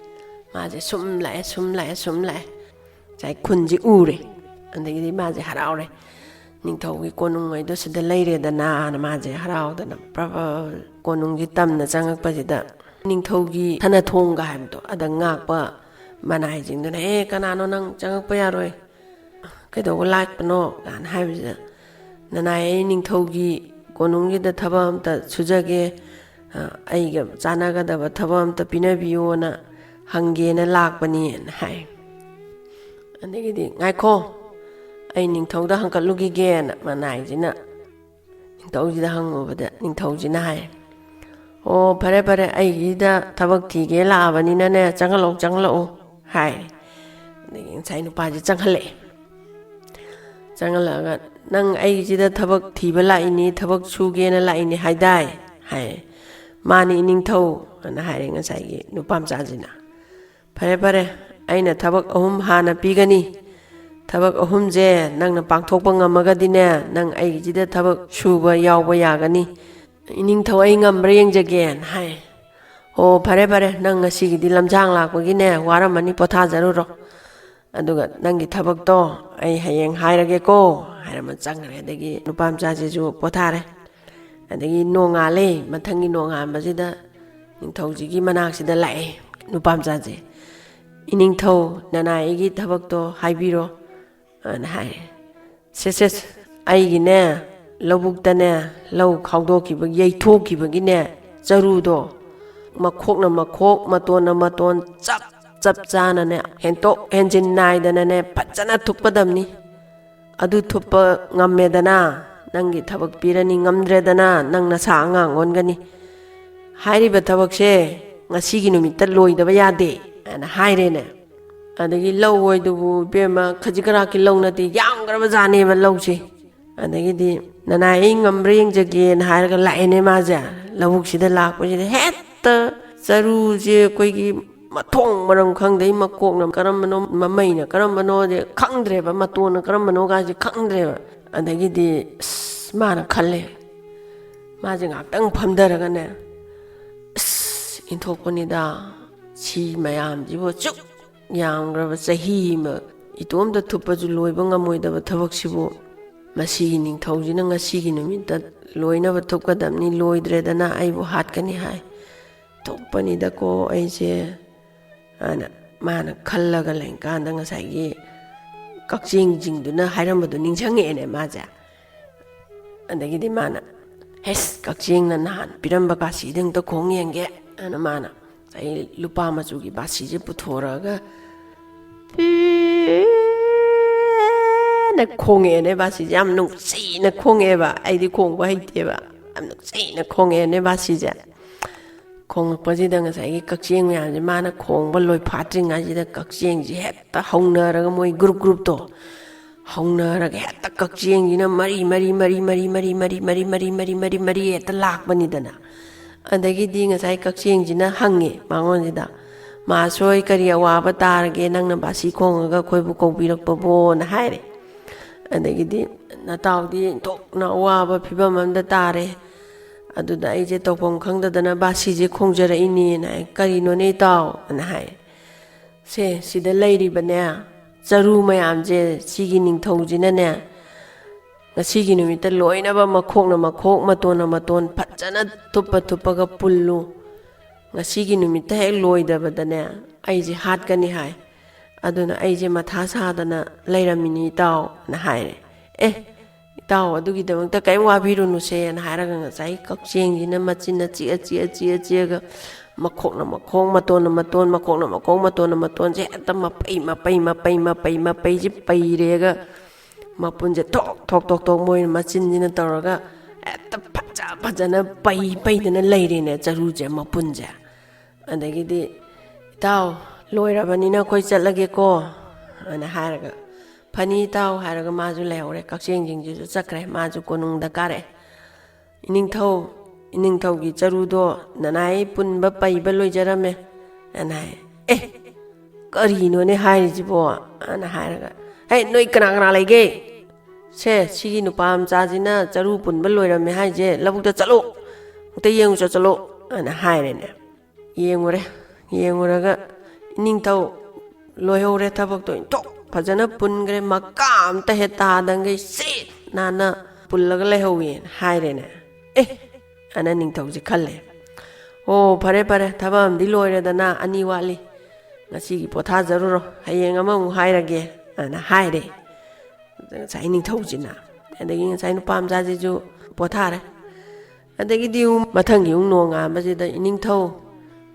ꯃꯥꯁꯦ ꯁꯨꯝ ꯂꯥꯛꯑꯦ, ꯁꯨꯝ ꯂꯥꯛꯑꯦ, ꯁꯨꯝ ꯂꯥꯛꯑꯦ꯫ ꯉꯁꯥꯏ ꯈꯨꯟꯁꯦ ꯎꯔꯦ꯫ ꯑꯗꯒꯤꯗꯤ ꯃꯥꯁꯦ ꯍꯔꯥꯎꯔꯦ꯫ "ꯅꯤꯡꯊꯧꯒꯤ ꯀꯣꯅꯨꯡ ꯍꯥꯏꯗꯣ ꯁꯤꯗ ꯂꯩꯔꯦꯗꯅꯥꯅ" ꯃꯥꯁꯦ ꯍꯔꯥꯎꯗꯅ ꯄ꯭ꯔ-, ꯄ꯭ꯔ-, ꯀꯣꯅꯨꯡꯒꯤ ꯇꯝꯅ ꯆꯪꯉꯛꯄꯁꯤꯗ ꯅꯤꯡꯊꯧꯒꯤ ꯁꯅꯥꯊꯣꯡꯒ ꯍꯥꯏꯕꯗꯣ, ꯑꯗ ꯉꯥꯛꯄ ꯃꯅꯥꯏꯁꯤꯡꯗꯨꯅ, "ꯑꯦ, ꯀꯅꯥꯅꯣ, ꯅꯪ ꯆꯪꯉꯛꯄ ꯌꯥꯔꯣꯏ꯫ ꯀꯩꯗꯧꯕ ꯂꯥꯛꯄꯅꯣ?" ꯀꯥꯏꯅ ꯍꯥꯏꯕꯁꯤꯗ, "ꯅꯅꯥꯏ, ꯑꯩ ꯅꯤꯡꯊꯧꯒꯤ ꯀꯣꯅꯨꯡꯒꯤꯗ ꯊꯕꯛ ꯑꯝꯇ ꯁꯨꯖꯒꯦ, ꯑ, ꯑꯩꯒ ꯆꯥꯟꯅꯒꯗꯕ ꯊꯕꯛ ꯑꯝꯇ ꯄꯤꯅꯕꯤꯌꯣꯅ ꯍꯪꯒꯦꯅ ꯂꯥꯛꯄꯅꯤꯅ" ꯍꯥꯏ꯫ ꯑꯗꯒꯤꯗꯤ, "ꯉꯥꯏꯈꯣ, ꯑꯩ ꯅꯤꯡꯊꯧꯗ ꯍꯪꯀꯠꯂꯨꯈꯤꯒꯦꯅ" ꯃꯅꯥꯏꯁꯤꯅ ꯅꯤꯡꯊꯧꯁꯤꯗ ꯍꯪꯉꯨꯕꯗ, ꯅꯤꯡꯊꯧꯁꯤꯅ ꯍꯥꯏ, "ꯑꯣ, ꯐꯔꯦ, ꯐꯔꯦ, ꯑꯩꯒꯤꯗ ꯊꯕꯛ ꯊꯤꯒꯦ ꯂꯥꯛꯑꯕꯅꯤꯅꯅꯦ, ꯆꯪꯍꯜꯂꯛꯎ, ꯆꯪꯍꯜꯂꯛꯎ" ꯍꯥꯏ꯫ ꯑꯗꯒꯤ ꯉꯁꯥꯏ ꯅꯨꯄꯥꯁꯤ ꯆꯪꯍꯜꯂꯛꯑꯦ꯫ ꯆꯪꯍꯜꯂꯛꯑꯒ, "ꯅꯪ ꯑꯩꯒꯤꯁꯤꯗ ꯊꯕꯛ ꯊꯤꯕ ꯂꯥꯛꯏꯅꯤ, ꯊꯕꯛ ꯁꯨꯒꯦꯅ ꯂꯥꯛꯏꯅꯤ ꯍꯥꯏꯗꯥꯏ?" ꯍꯥꯏ꯫ "ꯃꯥꯅꯤ, ꯏꯅꯤꯡꯊꯧ" ꯑꯅ ꯍꯥꯏꯔꯦ ꯉꯁꯥꯏꯒꯤ ꯅꯨꯄꯥ ꯃꯆꯥꯁꯤꯅ꯫ "ꯐꯔꯦ, ꯐꯔꯦ, ꯑꯩꯅ ꯊꯕꯛ ꯑꯍꯨꯝ ꯍꯥꯟꯅ ꯄꯤꯒꯅꯤ꯫ ꯊꯕꯛ ꯑꯍꯨꯝꯁꯦ ꯅꯪꯅ ꯄꯥꯡꯊꯣꯛꯄ ꯉꯝꯃꯒꯗꯤꯅꯦ, ꯅꯪ ꯑꯩꯒꯤꯁꯤꯗ ꯊꯕꯛ ꯁꯨꯕ ꯌꯥꯎꯕ ꯌꯥꯒꯅꯤ꯫ ꯏꯅꯤꯡꯊꯧ, ꯑꯩ ꯉꯝꯕ꯭ꯔꯥ ꯌꯦꯡꯖꯒꯦꯅ" ꯍꯥꯏ꯫ "ꯑꯣ, ꯐꯔꯦ, ꯐꯔꯦ, ꯅꯪ ꯉꯁꯤꯒꯤꯗꯤ ꯂꯝꯖꯥꯡ ꯂꯥꯛꯄꯒꯤꯅꯦ, ꯋꯥꯔꯝꯃꯅꯤ, ꯄꯣꯊꯥꯖꯔꯨꯔꯣ" ꯑꯗꯨꯒ ꯅꯪꯒꯤ ꯊꯕꯛꯇꯣ ꯑꯩ ꯍꯌꯦꯡ ꯍꯥꯏꯔꯒꯦꯀꯣ" ꯍꯥꯏꯔꯝꯃ ꯆꯪꯈ꯭ꯔꯦ꯫ ꯑꯗꯒꯤ ꯅꯨꯄꯥ ꯃꯆꯥꯁꯤꯁꯨ ꯄꯣꯊꯥꯔꯦ꯫ ꯑꯗꯒꯤ ꯅꯣꯡꯉꯥꯜꯂꯦ꯫ ꯃꯊꯪꯒꯤ ꯅꯣꯡꯉꯥꯟꯕꯁꯤꯗ ꯅꯤꯡꯊꯧꯁꯤꯒꯤ ꯃꯅꯥꯛꯁꯤꯗ ꯂꯥꯛꯑꯦ ꯅꯨꯄꯥ ꯃꯆꯥꯁꯦ꯫ "ꯏꯅꯤꯡꯊꯧ, ꯅꯅꯥꯏ ꯑꯩꯒꯤ ꯊꯕꯛꯇꯣ ꯍꯥꯏꯕꯤꯔꯣ" ꯑꯅ ꯍꯥꯏꯔꯦ꯫ "ꯁꯦ ꯁꯦ, ꯑꯩꯒꯤꯅꯦ, ꯂꯧꯕꯨꯛꯇꯅꯦ, ꯂꯧ ꯈꯥꯎꯗꯣꯛꯈꯤꯕ, ꯌꯩꯊꯣꯛꯈꯤꯕꯒꯤꯅꯦ, ꯆꯔꯨꯗꯣ, ꯃꯈꯣꯛꯅ ꯃꯈꯣꯛ, ꯃꯇꯣꯟꯅ ꯃꯇꯣꯟ, ꯆꯞ ꯆꯞ ꯆꯥꯅꯅꯦ, ꯍꯦꯟꯇꯣꯛ ꯍꯦꯟꯖꯤꯟ ꯅꯥꯏꯗꯅꯅꯦ, ꯐꯖꯅ ꯊꯨꯞꯀꯗꯕꯅꯤ꯫ ꯑꯗꯨ ꯊꯨꯞꯄ ꯉꯝꯃꯦꯗꯅ, ꯅꯪꯒꯤ ꯊꯕꯛ ꯄꯤꯔꯅꯤ, ꯉꯝꯗ꯭ꯔꯦꯗꯅ, ꯅꯪ ꯅꯁꯥ ꯑꯉꯥꯡ ꯑꯣꯟꯒꯅꯤ꯫ ꯍꯥꯏꯔꯤꯕ ꯊꯕꯛꯁꯦ ꯉꯁꯤꯒꯤ ꯅꯨꯃꯤꯠꯇ ꯂꯣꯏꯗꯕ ꯌꯥꯗꯦ" ꯍꯥꯏꯅ ꯍꯥꯏꯔꯦꯅꯦ꯫ ꯑꯗꯒꯤ ꯂꯧ ꯍꯣꯏꯗꯨꯕꯨ ꯏꯕꯦꯝꯃ, ꯈꯖꯤꯛ ꯈꯔꯥꯛꯀꯤ ꯂꯧ ꯅꯠꯇꯦ, ꯌꯥꯝꯈ꯭ꯔꯕ ꯖꯥꯠꯅꯦꯕ ꯂꯧꯁꯦ꯫ ꯑꯗꯒꯤꯗꯤ "ꯅꯅꯥꯏ, ꯑꯩ ꯉꯝꯕ꯭ꯔꯥ ꯌꯦꯡꯖꯒꯦꯅ" ꯍꯥꯏꯔꯒ ꯂꯥꯛꯑꯦꯅꯦ ꯃꯥꯁꯦ꯫ ꯂꯧꯕꯨꯛꯁꯤꯗ ꯂꯥꯛꯄꯁꯤꯗ ꯍꯦꯛꯇ ꯆꯔꯨꯁꯦ ꯑꯩꯈꯣꯏꯒꯤ ꯃꯊꯣꯡ ꯃꯔꯝ ꯈꯪꯗꯩ, ꯃꯀꯣꯛꯅ ꯀꯔꯝꯕꯅꯣ, ꯃꯃꯩꯅ ꯀꯔꯝꯕꯅꯣꯁꯦ ꯈꯪꯗ꯭ꯔꯦꯕ, ꯃꯇꯣꯟꯅ ꯀꯔꯝꯕꯅꯣꯒꯁꯦ ꯈꯪꯗ꯭ꯔꯦꯕ꯫ ꯑꯗꯒꯤꯗꯤ ꯑꯁ, ꯃꯥꯅ ꯈꯜꯂꯦ, ꯃꯥꯁꯦ ꯉꯥꯏꯍꯥꯛꯇꯪ ꯐꯝꯊꯔꯒꯅꯦ, "ꯑꯁ, ꯏꯟꯊꯣꯛꯄꯅꯤꯗ, ꯁꯤ ꯃꯌꯥꯝꯁꯤꯕꯨ, ꯁꯨꯛ ꯌꯥꯝꯈ꯭ꯔꯕ ꯆꯍꯤ ꯑꯃ ꯏꯇꯣꯝꯇ ꯊꯨꯞꯄꯁꯨ ꯂꯣꯏꯕ ꯉꯝꯃꯣꯏꯗꯕ ꯊꯕꯛꯁꯤꯕꯨ, ꯃꯁꯤꯒꯤ ꯅꯤꯡꯊꯧꯁꯤꯅ ꯉꯁꯤꯒꯤ ꯅꯨꯃꯤꯠꯇ ꯂꯣꯏꯅꯕ ꯊꯨꯞꯀꯗꯕꯅꯤ, ꯂꯣꯏꯗ꯭ꯔꯦꯗꯅ ꯑꯩꯕꯨ ꯍꯥꯠꯀꯅꯤ ꯍꯥꯏ꯫ ꯊꯣꯛꯄꯅꯤꯗꯀꯣ ꯑꯩꯁꯦ" ꯍꯥꯏꯅ ꯃꯥꯅ ꯈꯜꯂꯒ ꯂꯩꯔꯀꯥꯟꯗ ꯉꯁꯥꯏꯒꯤ ꯀꯛꯆꯦꯡꯁꯤꯡꯗꯨꯅ ꯍꯥꯏꯔꯝꯕꯗꯣ ꯅꯤꯡꯁꯤꯡꯉꯛꯑꯦꯅꯦ ꯃꯥꯁꯦ꯫ ꯑꯗꯒꯤꯗꯤ ꯃꯥꯅ, "ꯍꯦꯁ, ꯀꯛꯆꯦꯡꯅ ꯅꯍꯥꯟ ꯄꯤꯔꯝꯕ ꯕꯥꯁꯤꯗ ꯑꯝꯇ ꯈꯣꯡ ꯌꯦꯡꯒꯦ" ꯍꯥꯏꯅ ꯃꯥꯅ ꯉꯁꯥꯏ ꯂꯨꯄꯥ ꯃꯆꯨꯒꯤ ꯕꯥꯁꯤꯁꯦ ꯄꯨꯊꯣꯔꯛꯑꯒ ꯄꯤꯅ ꯈꯣꯡꯉꯛꯑꯦꯅꯦ꯫ ꯕꯥꯁꯤꯁꯦ ꯌꯥꯝ ꯅꯨꯡꯁꯤꯅ ꯈꯣꯡꯉꯛꯑꯦꯕ꯫ ꯑꯩꯗꯤ ꯈꯣꯡꯕ ꯍꯩꯇꯦꯕ꯫ ꯌꯥꯝ ꯅꯨꯡꯁꯤꯅ ꯈꯣꯡꯉꯛꯑꯦꯅꯦ ꯕꯥꯁꯤꯁꯦ꯫ ꯈꯣꯡꯉꯛꯄꯁꯤꯗ ꯉꯁꯥꯏꯒꯤ ꯀꯛꯆꯦꯡ ꯃꯌꯥꯝꯁꯦ ꯃꯥꯅ ꯈꯣꯡꯕ ꯂꯣꯏꯐꯥꯠꯇ꯭ꯔꯤꯉꯩꯁꯤꯗ ꯀꯛꯆꯦꯡꯁꯤ ꯍꯦꯛꯇ ꯍꯧꯅꯔꯒ, ꯃꯣꯏ ꯒ꯭ꯔꯨꯞ ꯒ꯭ꯔꯨꯞꯇꯣ ꯍꯧꯅꯔꯒ ꯍꯦꯛꯇ ꯀꯛꯆꯦꯡꯁꯤꯅ ꯃꯔꯤ ꯃꯔꯤ ꯃꯔꯤ ꯃꯔꯤ ꯃꯔꯤ ꯃꯔꯤ ꯃꯔꯤ ꯃꯔꯤ ꯃꯔꯤ ꯃꯔꯤ ꯍꯦꯛꯇ ꯂꯥꯛꯄꯅꯤꯗꯅ꯫ ꯑꯗꯒꯤꯗꯤ ꯉꯁꯥꯏ ꯀꯛꯆꯦꯡꯁꯤꯅ ꯍꯪꯉꯦ ꯃꯉꯣꯟꯁꯤꯗ, "ꯃꯥꯁꯣꯏ, ꯀꯔꯤ ꯑꯋꯥꯕ ꯇꯥꯔꯒꯦ, ꯅꯪꯅ ꯕꯥꯁꯤ ꯈꯣꯡꯉꯒ ꯑꯩꯈꯣꯏꯕꯨ ꯀꯧꯕꯤꯔꯛꯄꯕꯣꯅ?" ꯍꯥꯏꯔꯦ꯫ ꯑꯗꯒꯤꯗꯤ, "ꯅꯇꯥꯎꯗꯤ ꯊꯣꯛꯅ ꯑꯋꯥꯕ ꯐꯤꯕꯝ ꯑꯃꯗ ꯇꯥꯔꯦ, ꯑꯗꯨꯗ ꯑꯩꯁꯦ ꯇꯧꯐꯝ ꯈꯪꯗꯗꯅ ꯕꯥꯁꯤꯁꯦ ꯈꯣꯡꯖꯔꯛꯏꯅꯦꯅ ꯍꯥꯏ꯫ "ꯀꯔꯤꯅꯣꯅꯦ ꯏꯇꯥꯎ?" ꯑꯅ ꯍꯥꯏ꯫ "ꯁꯦ, ꯁꯤꯗ ꯂꯩꯔꯤꯕꯅꯦ, ꯆꯔꯨ ꯃꯌꯥꯝꯁꯦ ꯁꯤꯒꯤ ꯅꯤꯡꯊꯧꯁꯤꯅꯅꯦ, ꯉꯁꯤꯒꯤ ꯅꯨꯃꯤꯠꯇ ꯂꯣꯏꯅꯕ ꯃꯈꯣꯛꯅ ꯃꯈꯣꯛ, ꯃꯇꯣꯟꯅ ꯃꯇꯣꯟ ꯐꯖꯅ ꯊꯨꯞꯄ ꯊꯨꯞꯄꯒ ꯄꯨꯜꯂꯨ꯫ ꯉꯁꯤꯒꯤ ꯅꯨꯃꯤꯠꯇ ꯍꯦꯛ ꯂꯣꯏꯗꯕꯗꯅꯦ, ꯑꯩꯁꯦ ꯍꯥꯠꯀꯅꯤ ꯍꯥꯏ꯫ ꯑꯗꯨꯅ ꯑꯩꯁꯦ ꯃꯊꯥ ꯁꯥꯗꯅ ꯂꯩꯔꯝꯃꯤꯅꯤ, ꯏꯇꯥꯎ, ꯅ ꯍꯥꯏꯔꯦ꯫ "ꯑꯦ, ꯏꯇꯥꯎ, ꯑꯗꯨꯒꯤꯗꯃꯛꯇ ꯀꯔꯤꯝ ꯋꯥꯕꯤꯔꯨꯅꯨꯁꯦꯅ" ꯍꯥꯏꯔꯒ ꯉꯁꯥꯏ ꯀꯛꯆꯦꯡꯁꯤꯅ ꯃꯆꯤꯟꯅ ꯆꯤꯛꯑ ꯆꯤꯛꯑ ꯆꯤꯛꯑ ꯆꯤꯛꯑꯒ ꯃꯈꯣꯛꯅ ꯃꯈꯣꯡ, ꯃꯇꯣꯟꯅ ꯃꯇꯣꯟ, ꯃꯈꯣꯛꯅ ꯃꯈꯣꯡ, ꯃꯇꯣꯟꯅ ꯃꯇꯣꯟꯁꯦ ꯍꯦꯛꯇ ꯃꯄꯩ ꯃꯄꯩ ꯃꯄꯩ ꯃꯄꯩ ꯃꯄꯩꯁꯦ ꯄꯩꯔꯦꯒ ꯃꯄꯨꯟꯁꯦ ꯊꯣꯛ ꯊꯣꯛ ꯊꯣꯛ ꯊꯣꯛ ꯃꯣꯏꯅ ꯃꯆꯤꯟꯁꯤꯅ ꯇꯧꯔꯒ ꯍꯦꯛꯇ ꯐꯖ ꯐꯖꯅ ꯄꯩ ꯄꯩꯗꯅ ꯂꯩꯔꯦꯅꯦ ꯆꯔꯨꯁꯦ ꯃꯄꯨꯟꯁꯦ꯫ ꯑꯗꯒꯤꯗꯤ, "ꯏꯇꯥꯎ, ꯂꯣꯏꯔꯕꯅꯤꯅ ꯑꯩꯈꯣꯏ ꯆꯠꯂꯒꯦꯀꯣ" ꯑꯅ ꯍꯥꯏꯔꯒ, "ꯐꯅꯤ ꯏꯇꯥꯎ" ꯍꯥꯏꯔꯒ ꯃꯥꯁꯨ ꯂꯩꯍꯧꯔꯦ꯫ ꯀꯛꯆꯦꯡꯁꯤꯡꯁꯤꯁꯨ ꯆꯠꯈ꯭ꯔꯦ, ꯃꯥꯁꯨ ꯀꯣꯅꯨꯡꯗ ꯀꯥꯔꯛꯑꯦ꯫ "ꯏꯅꯤꯡꯊꯧ, ꯏꯅꯤꯡꯊꯧꯒꯤ ꯆꯔꯨꯗꯣ ꯅꯅꯥꯏ ꯄꯨꯟꯕ ꯄꯩꯕ ꯂꯣꯏꯖꯔꯝꯃꯦ" ꯑꯅ ꯍꯥꯏ꯫ "ꯑꯦ, ꯀꯔꯤꯅꯣꯅꯦ ꯍꯥꯏꯔꯤꯁꯤꯕꯣ?" ꯑꯅ ꯍꯥꯏꯔꯒ, "ꯍꯦ, ꯅꯣꯏ ꯀꯅꯥ ꯀꯅꯥ ꯂꯩꯒꯦ? ꯁꯦ, ꯁꯤꯒꯤ ꯅꯨꯄꯥ ꯃꯆꯥꯁꯤꯅ ꯆꯔꯨ ꯄꯨꯟꯕ ꯂꯣꯏꯔꯝꯃꯦ ꯍꯥꯏꯁꯦ, ꯂꯧꯕꯨꯛꯇ ꯆꯠꯂꯣ, ꯑꯃꯨꯛꯇ ꯌꯦꯡꯉꯨ ꯆꯠ ꯆꯠꯂꯣ" ꯑꯅ ꯍꯥꯏꯔꯦꯅꯦ꯫ ꯌꯦꯡꯉꯨꯔꯦ꯫ ꯌꯦꯡꯉꯨꯔꯒ, "ꯏꯅꯤꯡꯊꯧ, ꯂꯣꯏꯍꯧꯔꯦ ꯊꯕꯛꯇꯣ, ꯏꯟꯊꯣꯛ ꯐꯖꯅ ꯄꯨꯟꯈ꯭ꯔꯦ, ꯃꯀꯥ ꯑꯝꯇ ꯍꯦꯛ ꯇꯥꯗꯪꯈꯩ ꯁꯤꯠ ꯅꯥꯟꯅ ꯄꯨꯜꯂꯒ ꯂꯩꯍꯧꯋꯦꯅ" ꯍꯥꯏꯔꯦꯅꯦ꯫ "ꯑꯦ!" ꯑꯅ ꯅꯤꯡꯊꯧꯁꯦ ꯈꯜꯂꯦ꯫ "ꯑꯣ, ꯐꯔꯦ ꯐꯔꯦ, ꯊꯕꯛ ꯑꯃꯗꯤ ꯂꯣꯏꯔꯦꯗꯅ, ꯑꯅꯤ ꯋꯥꯠꯂꯤ꯫ ꯉꯁꯤꯒꯤ ꯄꯣꯊꯥꯖꯔꯨꯔꯣ, ꯍꯌꯦꯡ ꯑꯃꯃꯨꯛ ꯍꯥꯏꯔꯒꯦ" ꯑꯅ ꯍꯥꯏꯔꯦ ꯉꯁꯥꯏ ꯅꯤꯡꯊꯧꯁꯤꯅ꯫ ꯑꯗꯒꯤ ꯉꯁꯥꯏ ꯅꯨꯄꯥ ꯃꯆꯥꯁꯤꯁꯨ ꯄꯣꯊꯥꯔꯦ꯫ ꯑꯗꯒꯤꯗꯤ ꯑꯃꯨꯛ ꯃꯊꯪꯒꯤ ꯑꯃꯨꯛ ꯅꯣꯡꯉꯥꯟꯕꯁꯤꯗ, "ꯏꯅꯤꯡꯊꯧ,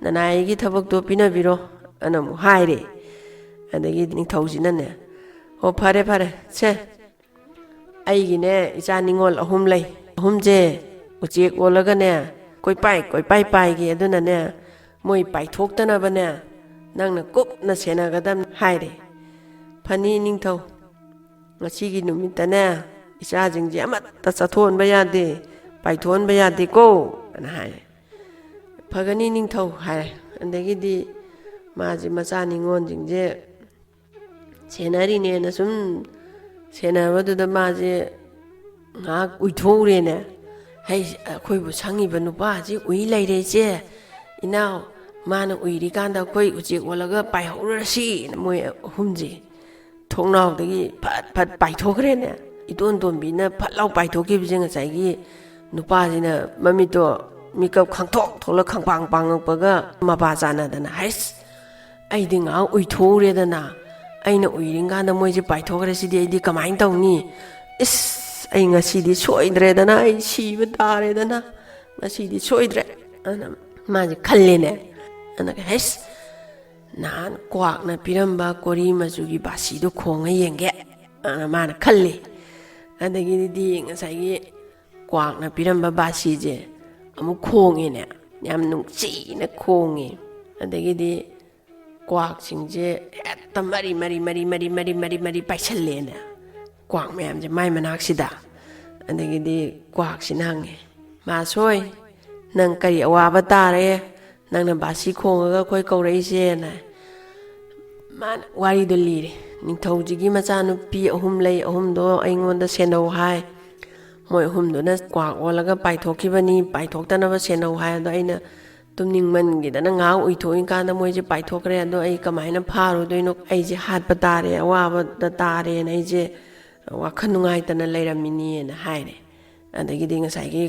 ꯅꯅꯥꯏꯒꯤ ꯊꯕꯛꯇꯣ ꯄꯤꯅꯕꯤꯔꯣ" ꯑꯅ ꯑꯃꯨꯛ ꯍꯥꯏꯔꯦ꯫ ꯑꯗꯒꯤ ꯅꯤꯡꯊꯧꯁꯤꯅꯅꯦ, "ꯍꯣ, ꯐꯔꯦ ꯐꯔꯦ, ꯁꯦ, ꯑꯩꯒꯤꯅꯦ ꯏꯆꯥ ꯅꯤꯉꯣꯜ ꯑꯍꯨꯝ ꯂꯩ꯫ ꯑꯍꯨꯝꯁꯦ ꯎꯆꯦꯛ ꯑꯣꯜꯂꯒꯅꯦ ꯀꯣꯏꯄꯥꯏ ꯀꯣꯏꯄꯥꯏ ꯄꯥꯏꯒꯦ, ꯑꯗꯨꯅꯅꯦ ꯃꯣꯏ ꯄꯥꯏꯊꯣꯛꯇꯅꯕꯅꯦ ꯅꯪꯅ ꯀꯨꯞꯅ ꯁꯦꯟꯅꯒꯗꯕꯅꯤ" ꯍꯥꯏꯔꯦ꯫ "ꯐꯅꯤ ꯅꯤꯡꯊꯧ, ꯉꯁꯤꯒꯤ ꯅꯨꯃꯤꯠꯇꯅꯦ ꯏꯆꯥꯁꯤꯡꯁꯦ ꯑꯃꯠꯇ ꯆꯠꯊꯣꯛꯍꯟꯕ ꯌꯥꯗꯦ, ꯄꯥꯏꯊꯣꯛꯍꯟꯕ ꯌꯥꯗꯦꯀꯣ" ꯑꯅ ꯍꯥꯏꯔꯦ꯫ "ꯐꯒꯅꯤ ꯅꯤꯡꯊꯧ" ꯍꯥꯏꯔꯦ꯫ ꯑꯗꯒꯤꯗꯤ ꯃꯥꯁꯦ ꯃꯆꯥ ꯅꯤꯉꯣꯜꯁꯤꯡꯁꯦ ꯁꯦꯟꯅꯔꯤꯅꯦꯅ ꯁꯨꯝ ꯁꯦꯟꯅꯕꯗꯨꯗ ꯃꯥꯁꯦ ꯉꯥꯏꯍꯥꯛ ꯎꯏꯊꯣꯛꯎꯔꯦꯅꯦ꯫ "ꯍꯩ, ꯑꯩꯈꯣꯏꯕꯨ ꯁꯪꯉꯤꯕ ꯅꯨꯄꯥꯁꯤ ꯎꯏ ꯂꯩꯔꯦ, ꯏꯆꯦ, ꯏꯅꯥꯎ, ꯃꯥꯅ ꯎꯏꯔꯤꯀꯥꯟꯗ ꯑꯩꯈꯣꯏ ꯎꯆꯦꯛ ꯑꯣꯜꯂꯒ ꯄꯥꯏꯍꯧꯔꯁꯤ" ꯃꯣꯏ ꯑꯍꯨꯝꯁꯦ꯫ ꯊꯣꯡꯅꯥꯎꯗꯒꯤ ꯐꯠ ꯐꯠ ꯄꯥꯏꯊꯣꯛꯈ꯭ꯔꯦꯅꯦ꯫ ꯏꯇꯣꯟ ꯇꯣꯟꯕꯤꯅ ꯐꯠ ꯂꯥꯎ ꯄꯥꯏꯊꯣꯛꯈꯤꯕꯁꯦ ꯉꯁꯥꯏꯒꯤ ꯅꯨꯄꯥꯁꯤꯅ ꯃꯃꯤꯠꯇꯣ ꯃꯤꯀꯞ ꯈꯪꯊꯣꯛ ꯊꯣꯛꯂ ꯈꯪꯄꯥꯡ ꯄꯥꯡꯉꯛꯄꯒ ꯃꯄꯥ ꯆꯥꯟꯅꯗꯅ, "ꯍꯩꯁ, ꯑꯩꯗꯤ ꯉꯥꯏꯍꯥꯛ ꯎꯏꯊꯣꯛꯎꯔꯦꯗꯅ, ꯑꯩꯅ ꯎꯏꯔꯤꯀꯥꯟꯗ ꯃꯣꯏꯁꯦ ꯄꯥꯏꯊꯣꯛꯈ꯭ꯔꯦ, ꯁꯤꯗꯤ ꯑꯩꯗꯤ ꯀꯃꯥꯏꯅ ꯇꯧꯅꯤ? ꯏꯁ, ꯑꯩ ꯉꯁꯤꯗꯤ ꯁꯣꯏꯗ꯭ꯔꯦꯗꯅ, ꯑꯩ ꯁꯤꯕ ꯇꯥꯔꯦꯗꯅ, ꯉꯁꯤꯗꯤ ꯁꯣꯏꯗ꯭ꯔꯦ" ꯑꯅ ꯃꯥꯁꯦ ꯈꯜꯂꯦꯅꯦ꯫ ꯑꯗꯨꯒ, "ꯍꯩꯁ, ꯅꯍꯥꯟ ꯀ꯭ꯋꯥꯛꯅ ꯄꯤꯔꯝꯕ ꯀꯣꯔꯤ ꯃꯆꯨꯒꯤ ꯕꯥꯁꯤꯗꯣ ꯈꯣꯡꯉ ꯌꯦꯡꯒꯦ" ꯑꯅ ꯃꯥꯅ ꯈꯜꯂꯤ꯫ ꯑꯗꯒꯤꯗꯤ ꯉꯁꯥꯏꯒꯤ ꯀ꯭ꯋꯥꯛꯅ ꯄꯤꯔꯝꯕ ꯕꯥꯁꯤꯁꯦ ꯑꯃꯨꯛ ꯈꯣꯡꯉꯦꯅꯦ꯫ ꯌꯥꯝ ꯅꯨꯡꯁꯤꯅ ꯈꯣꯡꯉꯦ꯫ ꯑꯗꯒꯤꯗꯤ ꯀ꯭ꯋꯥꯛꯁꯤꯡꯁꯦ ꯍꯦꯛꯇ ꯃꯔꯤ ꯃꯔꯤ ꯃꯔꯤ ꯃꯔꯤ ꯃꯔꯤ ꯃꯔꯤ ꯃꯔꯤ ꯄꯥꯏꯁꯜꯂꯦꯅꯦ, ꯀ꯭ꯋꯥꯛ ꯃꯌꯥꯝꯁꯦ ꯃꯥꯏ ꯃꯅꯥꯛꯁꯤꯗ꯫ ꯑꯗꯒꯤꯗꯤ ꯀ꯭ꯋꯥꯛꯁꯤꯅ ꯍꯪꯉꯦ, "ꯃꯥꯁꯣꯏ, ꯅꯪ ꯀꯔꯤ ꯑꯋꯥꯕ ꯇꯥꯔꯦ? ꯅꯪꯅ ꯕꯥꯁꯤ ꯈꯣꯡꯉꯒ ꯑꯩꯈꯣꯏ ꯀꯧꯔꯛꯏꯁꯦꯅ?" ꯃꯥꯅ ꯋꯥꯔꯤꯗꯣ ꯂꯤꯔꯦ꯫ "ꯅꯤꯡꯊꯧꯁꯤꯒꯤ ꯃꯆꯥꯅꯨꯄꯤ ꯑꯍꯨꯝ ꯂꯩ, ꯑꯍꯨꯝꯗꯣ ꯑꯩꯉꯣꯟꯗ ꯁꯦꯟꯅꯧ ꯍꯥꯏ꯫ ꯃꯣꯏ ꯑꯍꯨꯝꯗꯨꯅ ꯀ꯭ꯋꯥꯛ ꯑꯣꯜꯂꯒ ꯄꯥꯏꯊꯣꯛꯈꯤꯕꯅꯤ, ꯄꯥꯏꯊꯣꯛꯇꯅꯕ ꯁꯦꯟꯅꯧ ꯍꯥꯏ꯫ ꯑꯗꯣ ꯑꯩꯅ ꯇꯨꯝꯅꯤꯡꯃꯟꯒꯤꯗꯅ ꯉꯥꯏꯍꯥꯛ ꯎꯏꯊꯣꯛꯏꯀꯥꯟꯗ ꯃꯣꯏꯁꯦ ꯄꯥꯏꯊꯣꯛꯈ꯭ꯔꯦ꯫ ꯑꯗꯣ ꯑꯩ ꯀꯃꯥꯏꯅ ꯐꯥꯔꯨꯗꯣꯏꯅꯣ? ꯑꯩꯁꯦ ꯍꯥꯠꯄ ꯇꯥꯔꯦ, ꯑꯋꯥꯕꯗ ꯇꯥꯔꯦꯅ ꯑꯩꯁꯦ ꯋꯥꯈꯜ ꯅꯨꯡꯉꯥꯏꯇꯅ ꯂꯩꯔꯝꯃꯤꯅꯦꯅ" ꯍꯥꯏꯔꯦ꯫ ꯑꯗꯒꯤꯗꯤ ꯉꯁꯥꯏꯒꯤ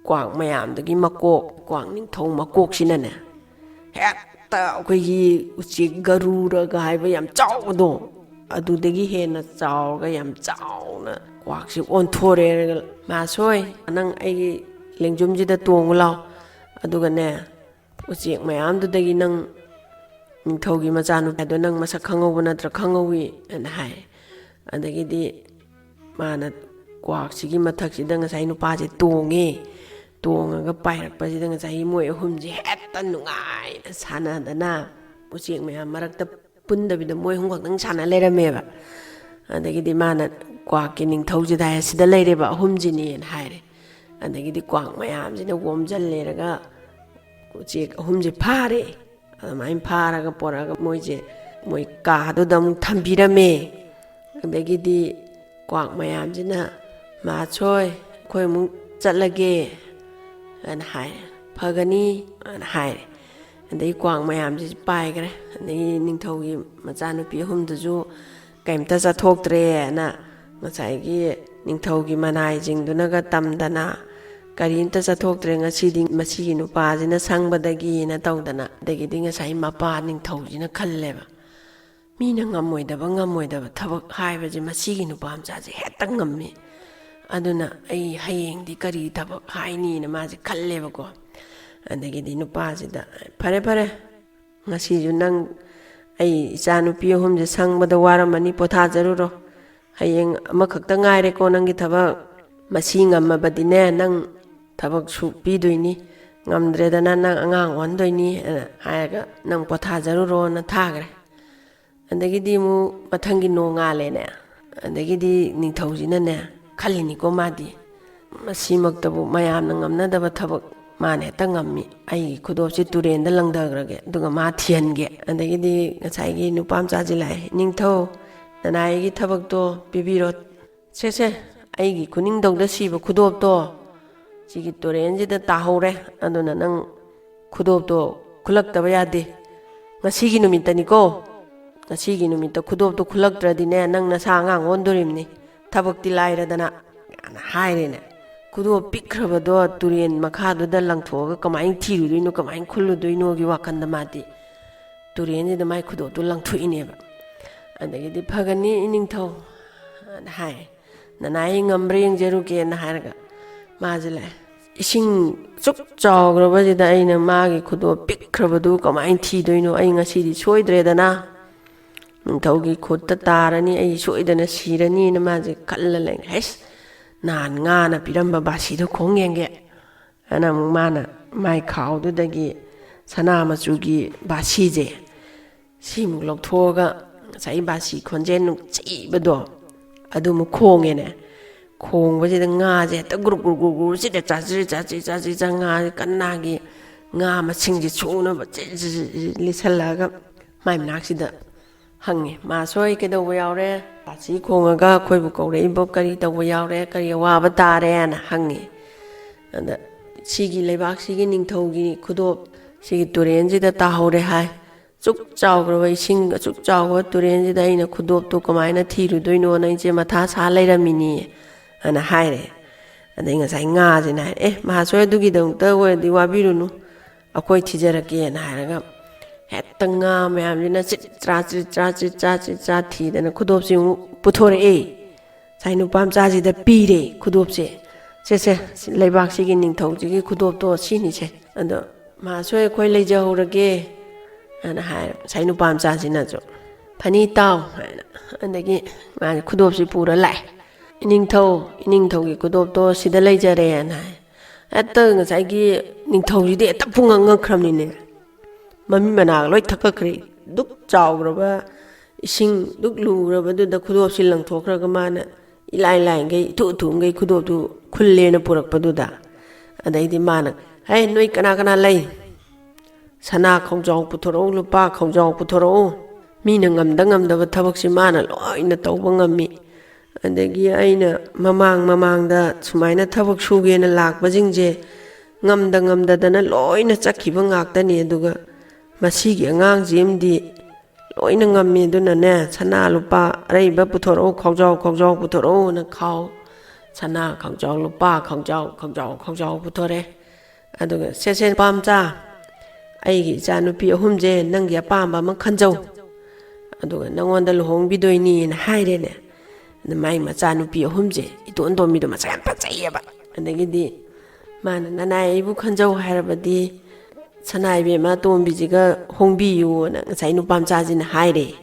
ꯀ꯭ꯋꯥꯛ ꯃꯌꯥꯝꯗꯨꯒꯤ ꯃꯀꯣꯛ, ꯀ꯭ꯋꯥꯛ ꯅꯤꯡꯊꯧ ꯃꯀꯣꯛꯁꯤꯅꯅꯦ, ꯍꯦꯛꯇ ꯑꯩꯈꯣꯏꯒꯤ ꯎꯆꯦꯛ ꯒꯔꯨꯔꯒ ꯍꯥꯏꯕ ꯌꯥꯝ ꯆꯥꯎꯕꯗꯣ, ꯑꯗꯨꯗꯒꯤ ꯍꯦꯟꯅ ꯆꯥꯎꯔꯒ ꯌꯥꯝ ꯆꯥꯎꯅ ꯀ꯭ꯋꯥꯛꯁꯤ ꯑꯣꯟꯊꯣꯔꯛꯑꯦ꯫ "ꯃꯥꯁꯣꯏ, ꯅꯪ ꯑꯩꯒꯤ ꯂꯦꯡꯖꯨꯝꯁꯤꯗ ꯇꯣꯡꯉꯨ ꯂꯥꯎ, ꯑꯗꯨꯒꯅꯦ, ꯎꯆꯦꯛ ꯃꯌꯥꯝꯗꯨꯗꯒꯤ ꯅꯪ ꯅꯤꯡꯊꯧꯒꯤ ꯃꯆꯥꯅꯨꯄꯥꯗꯣ ꯅꯪ ꯃꯁꯛ ꯈꯪꯍꯧꯕ ꯅꯠꯇ꯭ꯔꯥ?" "ꯈꯪꯍꯧꯋꯤ" ꯑꯅ ꯍꯥꯏ꯫ ꯑꯗꯒꯤꯗꯤ ꯃꯥꯅ ꯀ꯭ꯋꯥꯛꯁꯤꯒꯤ ꯃꯊꯛꯁꯤꯗ ꯉꯁꯥꯏ ꯅꯨꯄꯥꯁꯦ ꯇꯣꯡꯉꯦ꯫ ꯇꯣꯡꯉꯒ ꯄꯥꯏꯔꯛꯄꯁꯤꯗ ꯉꯁꯥꯏꯒꯤ ꯃꯣꯏ ꯑꯍꯨꯝꯁꯦ ꯍꯦꯛꯇ ꯅꯨꯡꯉꯥꯏꯅ ꯁꯥꯟꯅꯗꯅ, ꯎꯆꯦꯛ ꯃꯌꯥꯝ ꯃꯔꯛꯇ ꯄꯨꯟꯗꯕꯤꯗ ꯃꯣꯏ ꯑꯍꯨꯝ ꯈꯛꯇꯪ ꯁꯥꯟꯅ ꯂꯩꯔꯝꯃꯦꯕ꯫ ꯑꯗꯒꯤꯗꯤ ꯃꯥꯅ ꯀ꯭ꯋꯥꯛꯀꯤ ꯅꯤꯡꯊꯧꯁꯤꯗ ꯍꯥꯏ, "ꯁꯤꯗ ꯂꯩꯔꯦꯕ ꯑꯍꯨꯝꯁꯤꯅꯦꯅ" ꯍꯥꯏꯔꯦ꯫ ꯑꯗꯒꯤꯗꯤ ꯀ꯭ꯋꯥꯛ ꯃꯌꯥꯝꯁꯤꯅ ꯑꯣꯝꯁꯤꯜꯂꯦꯔꯒ ꯎꯆꯦꯛ ꯑꯍꯨꯝꯁꯦ ꯐꯥꯔꯦ꯫ ꯑꯗꯨꯃꯥꯏꯅ ꯐꯥꯔꯒ ꯄꯣꯔꯛꯑꯒ ꯃꯣꯏꯁꯦ ꯃꯣꯏ ꯀꯥꯗꯨꯗ ꯑꯃꯨꯛ ꯊꯝꯕꯤꯔꯝꯃꯦ꯫ ꯑꯗꯒꯤꯗꯤ ꯀ꯭ꯋꯥꯛ ꯃꯌꯥꯝꯁꯤꯅ, "ꯃꯥꯁꯣꯏ, ꯑꯩꯈꯣꯏ ꯑꯃꯨꯛ ꯆꯠꯂꯒꯦ" ꯑꯅ ꯍꯥꯏꯔꯦ꯫ "ꯐꯒꯅꯤ" ꯑꯅ ꯍꯥꯏꯔꯦ꯫ ꯑꯗꯩ ꯀ꯭ꯋꯥꯛ ꯃꯌꯥꯝꯁꯤ ꯄꯥꯏꯈ꯭ꯔꯦ꯫ ꯑꯗꯩ ꯅꯤꯡꯊꯧꯒꯤ ꯃꯆꯥꯅꯨꯄꯤ ꯑꯍꯨꯝꯗꯨꯁꯨ ꯀꯩꯝꯇ ꯆꯠꯊꯣꯛꯇ꯭ꯔꯦꯅ ꯉꯁꯥꯏꯒꯤ ꯅꯤꯡꯊꯧꯒꯤ ꯃꯅꯥꯏꯁꯤꯡꯗꯨꯅꯒ ꯇꯝꯗꯅ, "ꯀꯔꯤꯝꯇ ꯆꯠꯊꯣꯛꯇ꯭ꯔꯦ ꯉꯁꯤꯗꯤ, ꯃꯁꯤꯒꯤ ꯅꯨꯄꯥꯁꯤꯅ ꯁꯪꯕꯗꯒꯤꯅ" ꯇꯧꯗꯅ꯫ ꯑꯗꯒꯤꯗꯤ ꯉꯁꯥꯏ ꯃꯄꯥ ꯅꯤꯡꯊꯧꯁꯤꯅ ꯈꯜꯂꯦꯕ, "ꯃꯤꯅ ꯉꯝꯃꯣꯏꯗꯕ, ꯉꯝꯃꯣꯏꯗꯕ ꯊꯕꯛ ꯍꯥꯏꯕꯁꯦ ꯃꯁꯤꯒꯤ ꯅꯨꯄꯥ ꯃꯆꯥꯁꯦ ꯍꯦꯛꯇ ꯉꯝꯃꯤ꯫ ꯑꯗꯨꯅ ꯑꯩ ꯍꯌꯦꯡꯗꯤ ꯀꯔꯤ ꯊꯕꯛ ꯍꯥꯏꯅꯤꯅ" ꯃꯥꯁꯦ ꯈꯜꯂꯦꯕꯀꯣ꯫ ꯑꯗꯒꯤꯗꯤ ꯅꯨꯄꯥꯁꯤꯗ, "ꯐꯔꯦ, ꯐꯔꯦ, ꯉꯁꯤꯁꯨ ꯅꯪ, ꯑꯩ ꯏꯆꯥ ꯅꯨꯄꯤ ꯑꯍꯨꯝꯁꯦ ꯁꯪꯕꯗ ꯋꯥꯔꯝꯃꯅꯤ, ꯄꯣꯊꯥꯖꯔꯨꯔꯣ꯫ ꯍꯌꯦꯡ ꯑꯃꯈꯛꯇ ꯉꯥꯏꯔꯦꯀꯣ ꯅꯪꯒꯤ ꯊꯕꯛ꯫ ꯃꯁꯤ ꯉꯝꯃꯕꯗꯤꯅꯦ, ꯅꯪ ꯊꯕꯛ ꯁꯨ ꯄꯤꯗꯣꯏꯅꯤ, ꯉꯝꯗ꯭ꯔꯦꯗꯅ ꯅꯪ ꯑꯉꯥꯡ ꯑꯣꯟꯗꯣꯏꯅꯤ" ꯍꯥꯏꯔꯒ, "ꯅꯪ ꯄꯣꯊꯥꯖꯔꯨꯔꯣꯅ" ꯊꯥꯈ꯭ꯔꯦ꯫ ꯑꯗꯒꯤꯗꯤ ꯑꯃꯨꯛ ꯃꯊꯪꯒꯤ ꯅꯣꯡꯉꯥꯜꯂꯦꯅꯦ꯫ ꯑꯗꯒꯤꯗꯤ ꯅꯤꯡꯊꯧꯁꯤꯅꯅꯦ ꯈꯜꯂꯤꯅꯤꯀꯣ ꯃꯥꯗꯤ, "ꯃꯁꯤꯃꯛꯇꯕꯨ ꯃꯌꯥꯝꯅ ꯉꯝꯅꯗꯕ ꯊꯕꯛ ꯃꯥꯅ ꯍꯦꯛꯇ ꯉꯝꯃꯤ꯫ ꯑꯩꯒꯤ ꯈꯨꯗꯣꯞꯁꯦ ꯇꯨꯔꯦꯟꯗ ꯂꯪꯊꯈ꯭ꯔꯒꯦ, ꯑꯗꯨꯒ ꯃꯥ ꯊꯤꯍꯟꯒꯦ"꯫ ꯑꯗꯒꯤꯗꯤ ꯉꯁꯥꯏꯒꯤ ꯅꯨꯄꯥ ꯃꯆꯥꯁꯤ ꯂꯥꯛꯑꯦ, "ꯅꯤꯡꯊꯧ, ꯅꯅꯥꯏꯒꯤ ꯊꯕꯛꯇꯣ ꯄꯤꯕꯤꯔꯣ꯫ ꯁꯦ, ꯁꯦ, ꯑꯩꯒꯤ ꯈꯨꯅꯤꯡꯊꯧꯗ ꯁꯤꯕ ꯈꯨꯗꯣꯞꯇꯣ ꯁꯤꯒꯤ ꯇꯨꯔꯦꯟꯁꯤꯗ ꯇꯥꯍꯧꯔꯦ꯫ ꯑꯗꯨꯅ ꯅꯪ ꯈꯨꯗꯣꯞꯇꯣ ꯈꯨꯜꯂꯛꯇꯕ ꯌꯥꯗꯦ꯫ ꯉꯁꯤꯒꯤ ꯅꯨꯃꯤꯠꯇꯅꯤꯀꯣ꯫ ꯉꯁꯤꯒꯤ ꯅꯨꯃꯤꯠꯇ ꯈꯨꯗꯣꯞꯇꯣ ꯈꯨꯜꯂꯛꯇ꯭ꯔꯗꯤꯅꯦ, ꯅꯪ ꯅꯁꯥ ꯑꯉꯥꯡ ꯑꯣꯟꯗꯣꯔꯤꯕꯅꯤ꯫ ꯊꯕꯛꯇꯤ ꯂꯥꯏꯔꯗꯅ" ꯀꯥꯏꯅ ꯍꯥꯏꯔꯦꯅꯦ꯫ ꯈꯨꯗꯣꯞ ꯄꯤꯛꯈ꯭ꯔꯕꯗꯣ ꯇꯨꯔꯦꯟ ꯃꯈꯥꯗꯨꯗ ꯂꯪꯊꯣꯛꯑꯒ ꯀꯃꯥꯏꯅ ꯊꯤꯔꯨꯗꯣꯏꯅꯣ, ꯀꯃꯥꯏꯅ ꯈꯨꯜꯂꯨꯗꯣꯏꯅꯣꯒꯤ ꯋꯥꯈꯜꯗ ꯃꯥꯗꯤ ꯇꯨꯔꯦꯟꯁꯤꯗ ꯃꯥꯏ ꯈꯨꯗꯣꯞꯇꯨ ꯂꯪꯊꯣꯛꯏꯅꯦꯕ꯫ ꯑꯗꯒꯤꯗꯤ, "ꯐꯒꯅꯤ ꯏꯅꯤꯡꯊꯧ" ꯑꯅ ꯍꯥꯏ꯫ "ꯅꯅꯥꯏ ꯉꯝꯕ꯭ꯔꯥ ꯌꯦꯡꯖꯔꯨꯒꯦꯅ" ꯍꯥꯏꯔꯒ ꯃꯥꯁꯦ ꯂꯥꯛꯑꯦ꯫ "ꯏꯁꯤꯡ ꯑꯁꯨꯛ ꯆꯥꯎꯈ꯭ꯔꯕꯁꯤꯗ ꯑꯩꯅ ꯃꯥꯒꯤ ꯈꯨꯗꯣꯞ ꯄꯤꯛꯈ꯭ꯔꯕꯗꯨ ꯀꯃꯥꯏꯅ ꯊꯤꯗꯣꯏꯅꯣ? ꯑꯩ ꯉꯁꯤꯗꯤ ꯁꯣꯏꯗ꯭ꯔꯦꯗꯅ, ꯅꯤꯡꯊꯧꯒꯤ ꯈꯨꯠꯇ ꯇꯥꯔꯅꯤ, ꯑꯩ ꯁꯣꯏꯗꯅ ꯁꯤꯔꯅꯤꯅ" ꯃꯥꯁꯦ ꯈꯜꯂ ꯂꯩ꯫ "ꯍꯩꯁ, ꯅꯍꯥꯟ ꯉꯥꯅ ꯄꯤꯔꯝꯕ ꯕꯥꯁꯤꯗꯣ ꯈꯣꯡ ꯌꯦꯡꯒꯦ" ꯍꯥꯏꯅ ꯑꯃꯨꯛ ꯃꯥꯅ ꯃꯥꯏ ꯈꯥꯎꯗꯨꯗꯒꯤ ꯁꯅꯥ ꯃꯆꯨꯒꯤ ꯕꯥꯁꯤꯁꯦ ꯁꯤꯃꯨꯛ ꯂꯧꯊꯣꯛꯑꯒ, ꯉꯁꯥꯏ ꯕꯥꯁꯤ ꯈꯣꯟꯖꯦꯜ ꯅꯨꯡꯁꯤꯕꯗꯣ ꯑꯗꯨꯃꯨꯛ ꯈꯣꯡꯉꯦꯅꯦ꯫ ꯈꯣꯡꯕꯁꯤꯗ ꯉꯥꯁꯦ ꯍꯦꯛꯇ ꯒ꯭ꯔꯨꯛ ꯒ꯭ꯔꯨꯛ ꯒ꯭ꯔꯨꯛ ꯒ꯭ꯔꯨꯛ ꯆꯤꯛꯑꯦ, ꯆꯥꯖ꯭ꯔꯤ ꯆꯥꯖ꯭ꯔꯤ ꯆꯥꯖ꯭ꯔꯤ ꯆꯥ, ꯉꯥꯁꯦ ꯀꯟꯅꯒꯤ ꯉꯥ ꯃꯁꯤꯡꯁꯦ ꯁꯨꯅꯕ ꯆꯤ-, ꯆꯤ-, ꯆꯤ-, ꯆꯤ-, ꯂꯤꯠꯁꯜꯂꯛꯑꯒ ꯃꯥꯏ ꯃꯅꯥꯛꯁꯤꯗ ꯍꯪꯉꯦ꯫ "ꯃꯥꯁꯣꯏ ꯀꯩꯗꯧꯕ ꯌꯥꯎꯔꯦ? ꯕꯥꯁꯤ ꯈꯣꯡꯉꯒ ꯑꯩꯈꯣꯏꯕꯨ ꯀꯧꯔꯛꯏꯕꯣ ꯀꯔꯤ ꯇꯧꯕ ꯌꯥꯎꯔꯦ? ꯀꯔꯤ ꯑꯋꯥꯕ ꯇꯥꯔꯦꯅ?" ꯍꯪꯉꯦ꯫ ꯑꯗ, "ꯁꯤꯒꯤ ꯂꯩꯕꯥꯛꯁꯤꯒꯤ ꯅꯤꯡꯊꯧꯒꯤ ꯈꯨꯗꯣꯞ ꯁꯤꯒꯤ ꯇꯨꯔꯦꯟꯁꯤꯗ ꯇꯥꯍꯧꯔꯦ" ꯍꯥꯏ꯫ ꯑꯁꯨꯛ ꯆꯥꯎꯈ꯭ꯔꯕ ꯏꯁꯤꯡ, ꯑꯁꯨꯛ ꯆꯥꯎꯈ꯭ꯔꯕ ꯇꯨꯔꯦꯟꯁꯤꯗ ꯑꯩꯅ ꯈꯨꯗꯣꯞꯇꯨ ꯀꯃꯥꯏꯅ ꯊꯤꯔꯨꯗꯣꯏꯅꯣꯅ ꯑꯩꯁꯦ ꯃꯊꯥ ꯁꯥ ꯂꯩꯔꯝꯃꯤꯅꯤ" ꯍꯥꯏꯅ ꯍꯥꯏꯔꯦ꯫ ꯑꯗꯩ ꯉꯁꯥꯏ ꯉꯥꯁꯤꯅ ꯍꯥꯏꯔꯦ, "ꯑꯦ, ꯃꯍꯥꯁꯣꯏ, ꯑꯗꯨꯒꯤꯗꯃꯛꯇ ꯑꯣꯏꯔꯗꯤ ꯋꯥꯕꯤꯔꯨꯅꯨ, ꯑꯩꯈꯣꯏ ꯊꯤꯖꯔꯛꯀꯦꯅ" ꯍꯥꯏꯔꯒ ꯍꯦꯛꯇ ꯉꯥ ꯃꯌꯥꯝꯁꯤꯅ ꯆꯤꯠ ꯆ꯭ꯔꯥ ꯆꯤꯠ ꯆ꯭ꯔꯥ ꯆꯤꯠ ꯆ꯭ꯔꯥ ꯆꯤꯠ ꯆ꯭ꯔꯥ ꯊꯤꯗꯅ ꯈꯨꯗꯣꯞꯁꯤ ꯑꯃꯨꯛ ꯄꯨꯊꯣꯔꯛꯑꯦ꯫ ꯉꯁꯥꯏ ꯅꯨꯄꯥ ꯃꯆꯥꯁꯤꯗ ꯄꯤꯔꯦ ꯈꯨꯗꯣꯞꯁꯦ꯫ "ꯁꯦ, ꯁꯦ, ꯂꯩꯕꯥꯛꯁꯤꯒꯤ ꯅꯤꯡꯊꯧꯁꯤꯒꯤ ꯈꯨꯗꯣꯞꯇꯣ ꯁꯤꯅꯤꯁꯦ꯫ ꯑꯗꯣ ꯃꯍꯥꯁꯣꯏ, ꯑꯩꯈꯣꯏ ꯂꯩꯖꯍꯧꯔꯒꯦ" ꯍꯥꯏꯅ ꯍꯥꯏꯔꯦ ꯉꯁꯥꯏ ꯅꯨꯄꯥ ꯃꯆꯥꯁꯤꯅꯁꯨ꯫ "ꯐꯅꯤ, ꯇꯥꯎ" ꯍꯥꯏꯅ꯫ ꯑꯗꯒꯤ ꯃꯥꯁꯦ ꯈꯨꯗꯣꯞꯁꯤ ꯄꯨꯔ ꯂꯥꯛꯑꯦ꯫ "ꯏꯅꯤꯡꯊꯧ, ꯏꯅꯤꯡꯊꯧꯒꯤ ꯈꯨꯗꯣꯞꯇꯣ ꯁꯤꯗ ꯂꯩꯖꯔꯦꯅ" ꯍꯥꯏ꯫ ꯍꯦꯛꯇ ꯉꯁꯥꯏꯒꯤ ꯅꯤꯡꯊꯧꯁꯤꯗꯤ ꯍꯦꯛꯇ ꯄꯨꯡꯉꯛ ꯉꯛꯈ꯭ꯔꯕꯅꯤꯅꯦ꯫ ꯃꯃꯤ ꯃꯅꯥꯒ ꯂꯣꯏ ꯊꯛꯀꯠꯈ꯭ꯔꯦ꯫ ꯗꯨꯛ ꯆꯥꯎꯈ꯭ꯔꯕ, ꯏꯁꯤꯡ ꯗꯨꯛ ꯂꯨꯈ꯭ꯔꯕꯗꯨꯗ ꯈꯨꯗꯣꯞꯁꯤ ꯂꯪꯊꯣꯛꯈ꯭ꯔꯒ ꯃꯥꯅ ꯏꯂꯥꯏ ꯂꯥꯏꯒꯩ, ꯏꯊꯨ ꯊꯨꯒꯩ ꯈꯨꯗꯣꯞꯇꯨ ꯈꯨꯜꯂꯦꯅ ꯄꯨꯔꯛꯄꯗꯨꯗ꯫ ꯑꯗꯩꯗꯤ ꯃꯥꯅ, "ꯍꯦ, ꯅꯣꯏ ꯀꯅꯥ ꯀꯅꯥ ꯂꯩ? ꯁꯅꯥ ꯈꯥꯎꯖꯥꯎ ꯄꯨꯊꯣꯔꯛꯎ, ꯂꯨꯄꯥ ꯈꯥꯎꯖꯥꯎ ꯄꯨꯊꯣꯔꯛꯎ꯫ ꯃꯤꯅ ꯉꯝꯗ ꯉꯝꯗꯕ ꯊꯕꯛꯁꯤ ꯃꯥꯅ ꯂꯣꯏꯅ ꯇꯧꯕ ꯉꯝꯃꯤ꯫ ꯑꯗꯒꯤ ꯑꯩꯅ ꯃꯃꯥꯡ ꯃꯃꯥꯡꯗ ꯁꯨꯃꯥꯏꯅ ꯊꯕꯛ ꯁꯨꯒꯦꯅ ꯂꯥꯛꯄꯁꯤꯡꯁꯦ ꯉꯝꯗ ꯉꯝꯗꯗꯅ ꯂꯣꯏꯅ ꯆꯠꯈꯤꯕ ꯉꯥꯛꯇꯅꯤ꯫ ꯑꯗꯨꯒ ꯃꯁꯤꯒꯤ ꯑꯉꯥꯡꯁꯤ ꯑꯃꯗꯤ ꯂꯣꯏꯅ ꯉꯝꯃꯤ꯫ ꯑꯗꯨꯅꯅꯦ, ꯁꯅꯥ ꯂꯨꯄꯥ ꯑꯔꯩꯕ ꯄꯨꯊꯣꯔꯛꯎ, ꯈꯥꯎꯖꯥꯎ, ꯈꯥꯎꯖꯥꯎ ꯄꯨꯊꯣꯔꯛꯎꯅ ꯈꯥꯎ, ꯁꯅꯥ ꯈꯥꯎꯖꯥꯎ, ꯂꯨꯄꯥ ꯈꯥꯎꯖꯥꯎ, ꯈꯥꯎꯖꯥꯎ, ꯈꯥꯎꯖꯥꯎ ꯄꯨꯊꯣꯔꯛꯑꯦ꯫ ꯑꯗꯨꯒ, 'ꯁꯦ, ꯁꯦ, ꯅꯨꯄꯥ ꯃꯆꯥ, ꯑꯩꯒꯤ ꯏꯆꯥ ꯅꯨꯄꯤ ꯑꯍꯨꯝꯁꯦ ꯅꯪꯒꯤ ꯑꯄꯥꯝꯕ ꯑꯃ ꯈꯟꯖꯧ꯫ ꯑꯗꯨꯒ ꯅꯪꯉꯣꯟꯗ ꯂꯨꯍꯣꯡꯕꯤꯗꯣꯏꯅꯤꯅ' ꯍꯥꯏꯔꯦꯅꯦ꯫ ꯑꯗ ꯃꯥꯏ ꯃꯆꯥ ꯅꯨꯄꯤ ꯑꯍꯨꯝꯁꯦ, ꯏꯇꯣꯟ ꯇꯣꯝꯕꯤꯗꯣ ꯃꯁꯛ ꯌꯥꯝ ꯐꯖꯩꯌꯦꯕ꯫ ꯑꯗꯒꯤꯗꯤ ꯃꯥꯅ, "ꯅꯅꯥꯏ ꯑꯩꯕꯨ ꯈꯟꯖꯧ ꯍꯥꯏꯔꯕꯗꯤ ꯁꯅꯥ ꯏꯕꯦꯝꯃ ꯑꯇꯣꯝꯕꯤꯁꯤꯒ ꯍꯣꯡꯕꯤꯌꯨꯅ" ꯉꯁꯥꯏ ꯅꯨꯄꯥ ꯃꯆꯥꯁꯤꯅ ꯍꯥꯏꯔꯦ꯫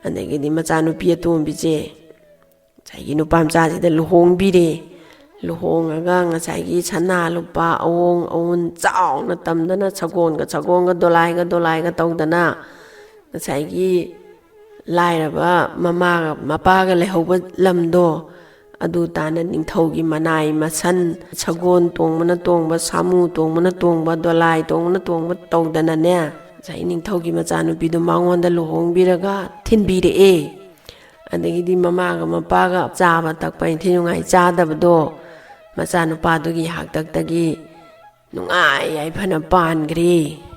ꯑꯗꯒꯤꯗꯤ ꯃꯆꯥꯅꯨꯄꯤ ꯑꯇꯣꯝꯕꯤꯁꯦ ꯉꯁꯥꯏꯒꯤ ꯅꯨꯄꯥ ꯃꯆꯥꯁꯤꯗ ꯂꯨꯍꯣꯡꯕꯤꯔꯦ꯫ ꯂꯨꯍꯣꯡꯉꯒ ꯉꯁꯥꯏꯒꯤ ꯁꯅꯥ ꯂꯨꯄꯥ ꯑꯋꯣꯡ ꯑꯋꯨꯟ ꯆꯥꯎꯅ ꯇꯝꯗꯅ, ꯁꯒꯣꯜꯒ ꯁꯒꯣꯜꯒ, ꯗꯣꯂꯥꯏꯒ ꯗꯣꯂꯥꯏꯒ ꯇꯧꯗꯅ, ꯉꯁꯥꯏꯒꯤ ꯂꯥꯏꯔꯕ ꯃꯃꯥꯒ ꯃꯄꯥꯒ ꯂꯩꯍꯧꯕ ꯂꯝꯗꯣ, ꯑꯗꯨ ꯇꯥꯅ ꯅꯤꯡꯊꯧꯒꯤ ꯃꯅꯥꯏ ꯃꯁꯟ, ꯁꯒꯣꯜ ꯇꯣꯡꯕꯅ ꯇꯣꯡꯕ, ꯁꯥꯃꯨ ꯇꯣꯡꯕꯅ ꯇꯣꯡꯕ, ꯗꯣꯂꯥꯏ ꯇꯣꯡꯕꯅ ꯇꯣꯡꯕ ꯇꯧꯗꯅꯅꯦ, ꯉꯁꯥꯏ ꯅꯤꯡꯊꯧꯒꯤ ꯃꯆꯥꯅꯨꯄꯤꯗꯨ ꯃꯉꯣꯟꯗ ꯂꯨꯍꯣꯡꯕꯤꯔꯒ ꯊꯤꯟꯕꯤꯔꯛꯑꯦ꯫ ꯑꯗꯒꯤꯗꯤ ꯃꯃꯥꯒ ꯃꯄꯥꯒ ꯆꯥꯕ ꯊꯛꯄ ꯏꯟꯊꯤ ꯅꯨꯡꯉꯥꯏ ꯆꯥꯗꯕꯗꯣ ꯃꯆꯥꯅꯨꯄꯥꯗꯨꯒꯤ ꯍꯥꯛꯇꯛꯇꯒꯤ ꯅꯨꯡꯉꯥꯏ ꯌꯥꯏꯐꯅ ꯄꯥꯟꯈ꯭ꯔꯦ꯫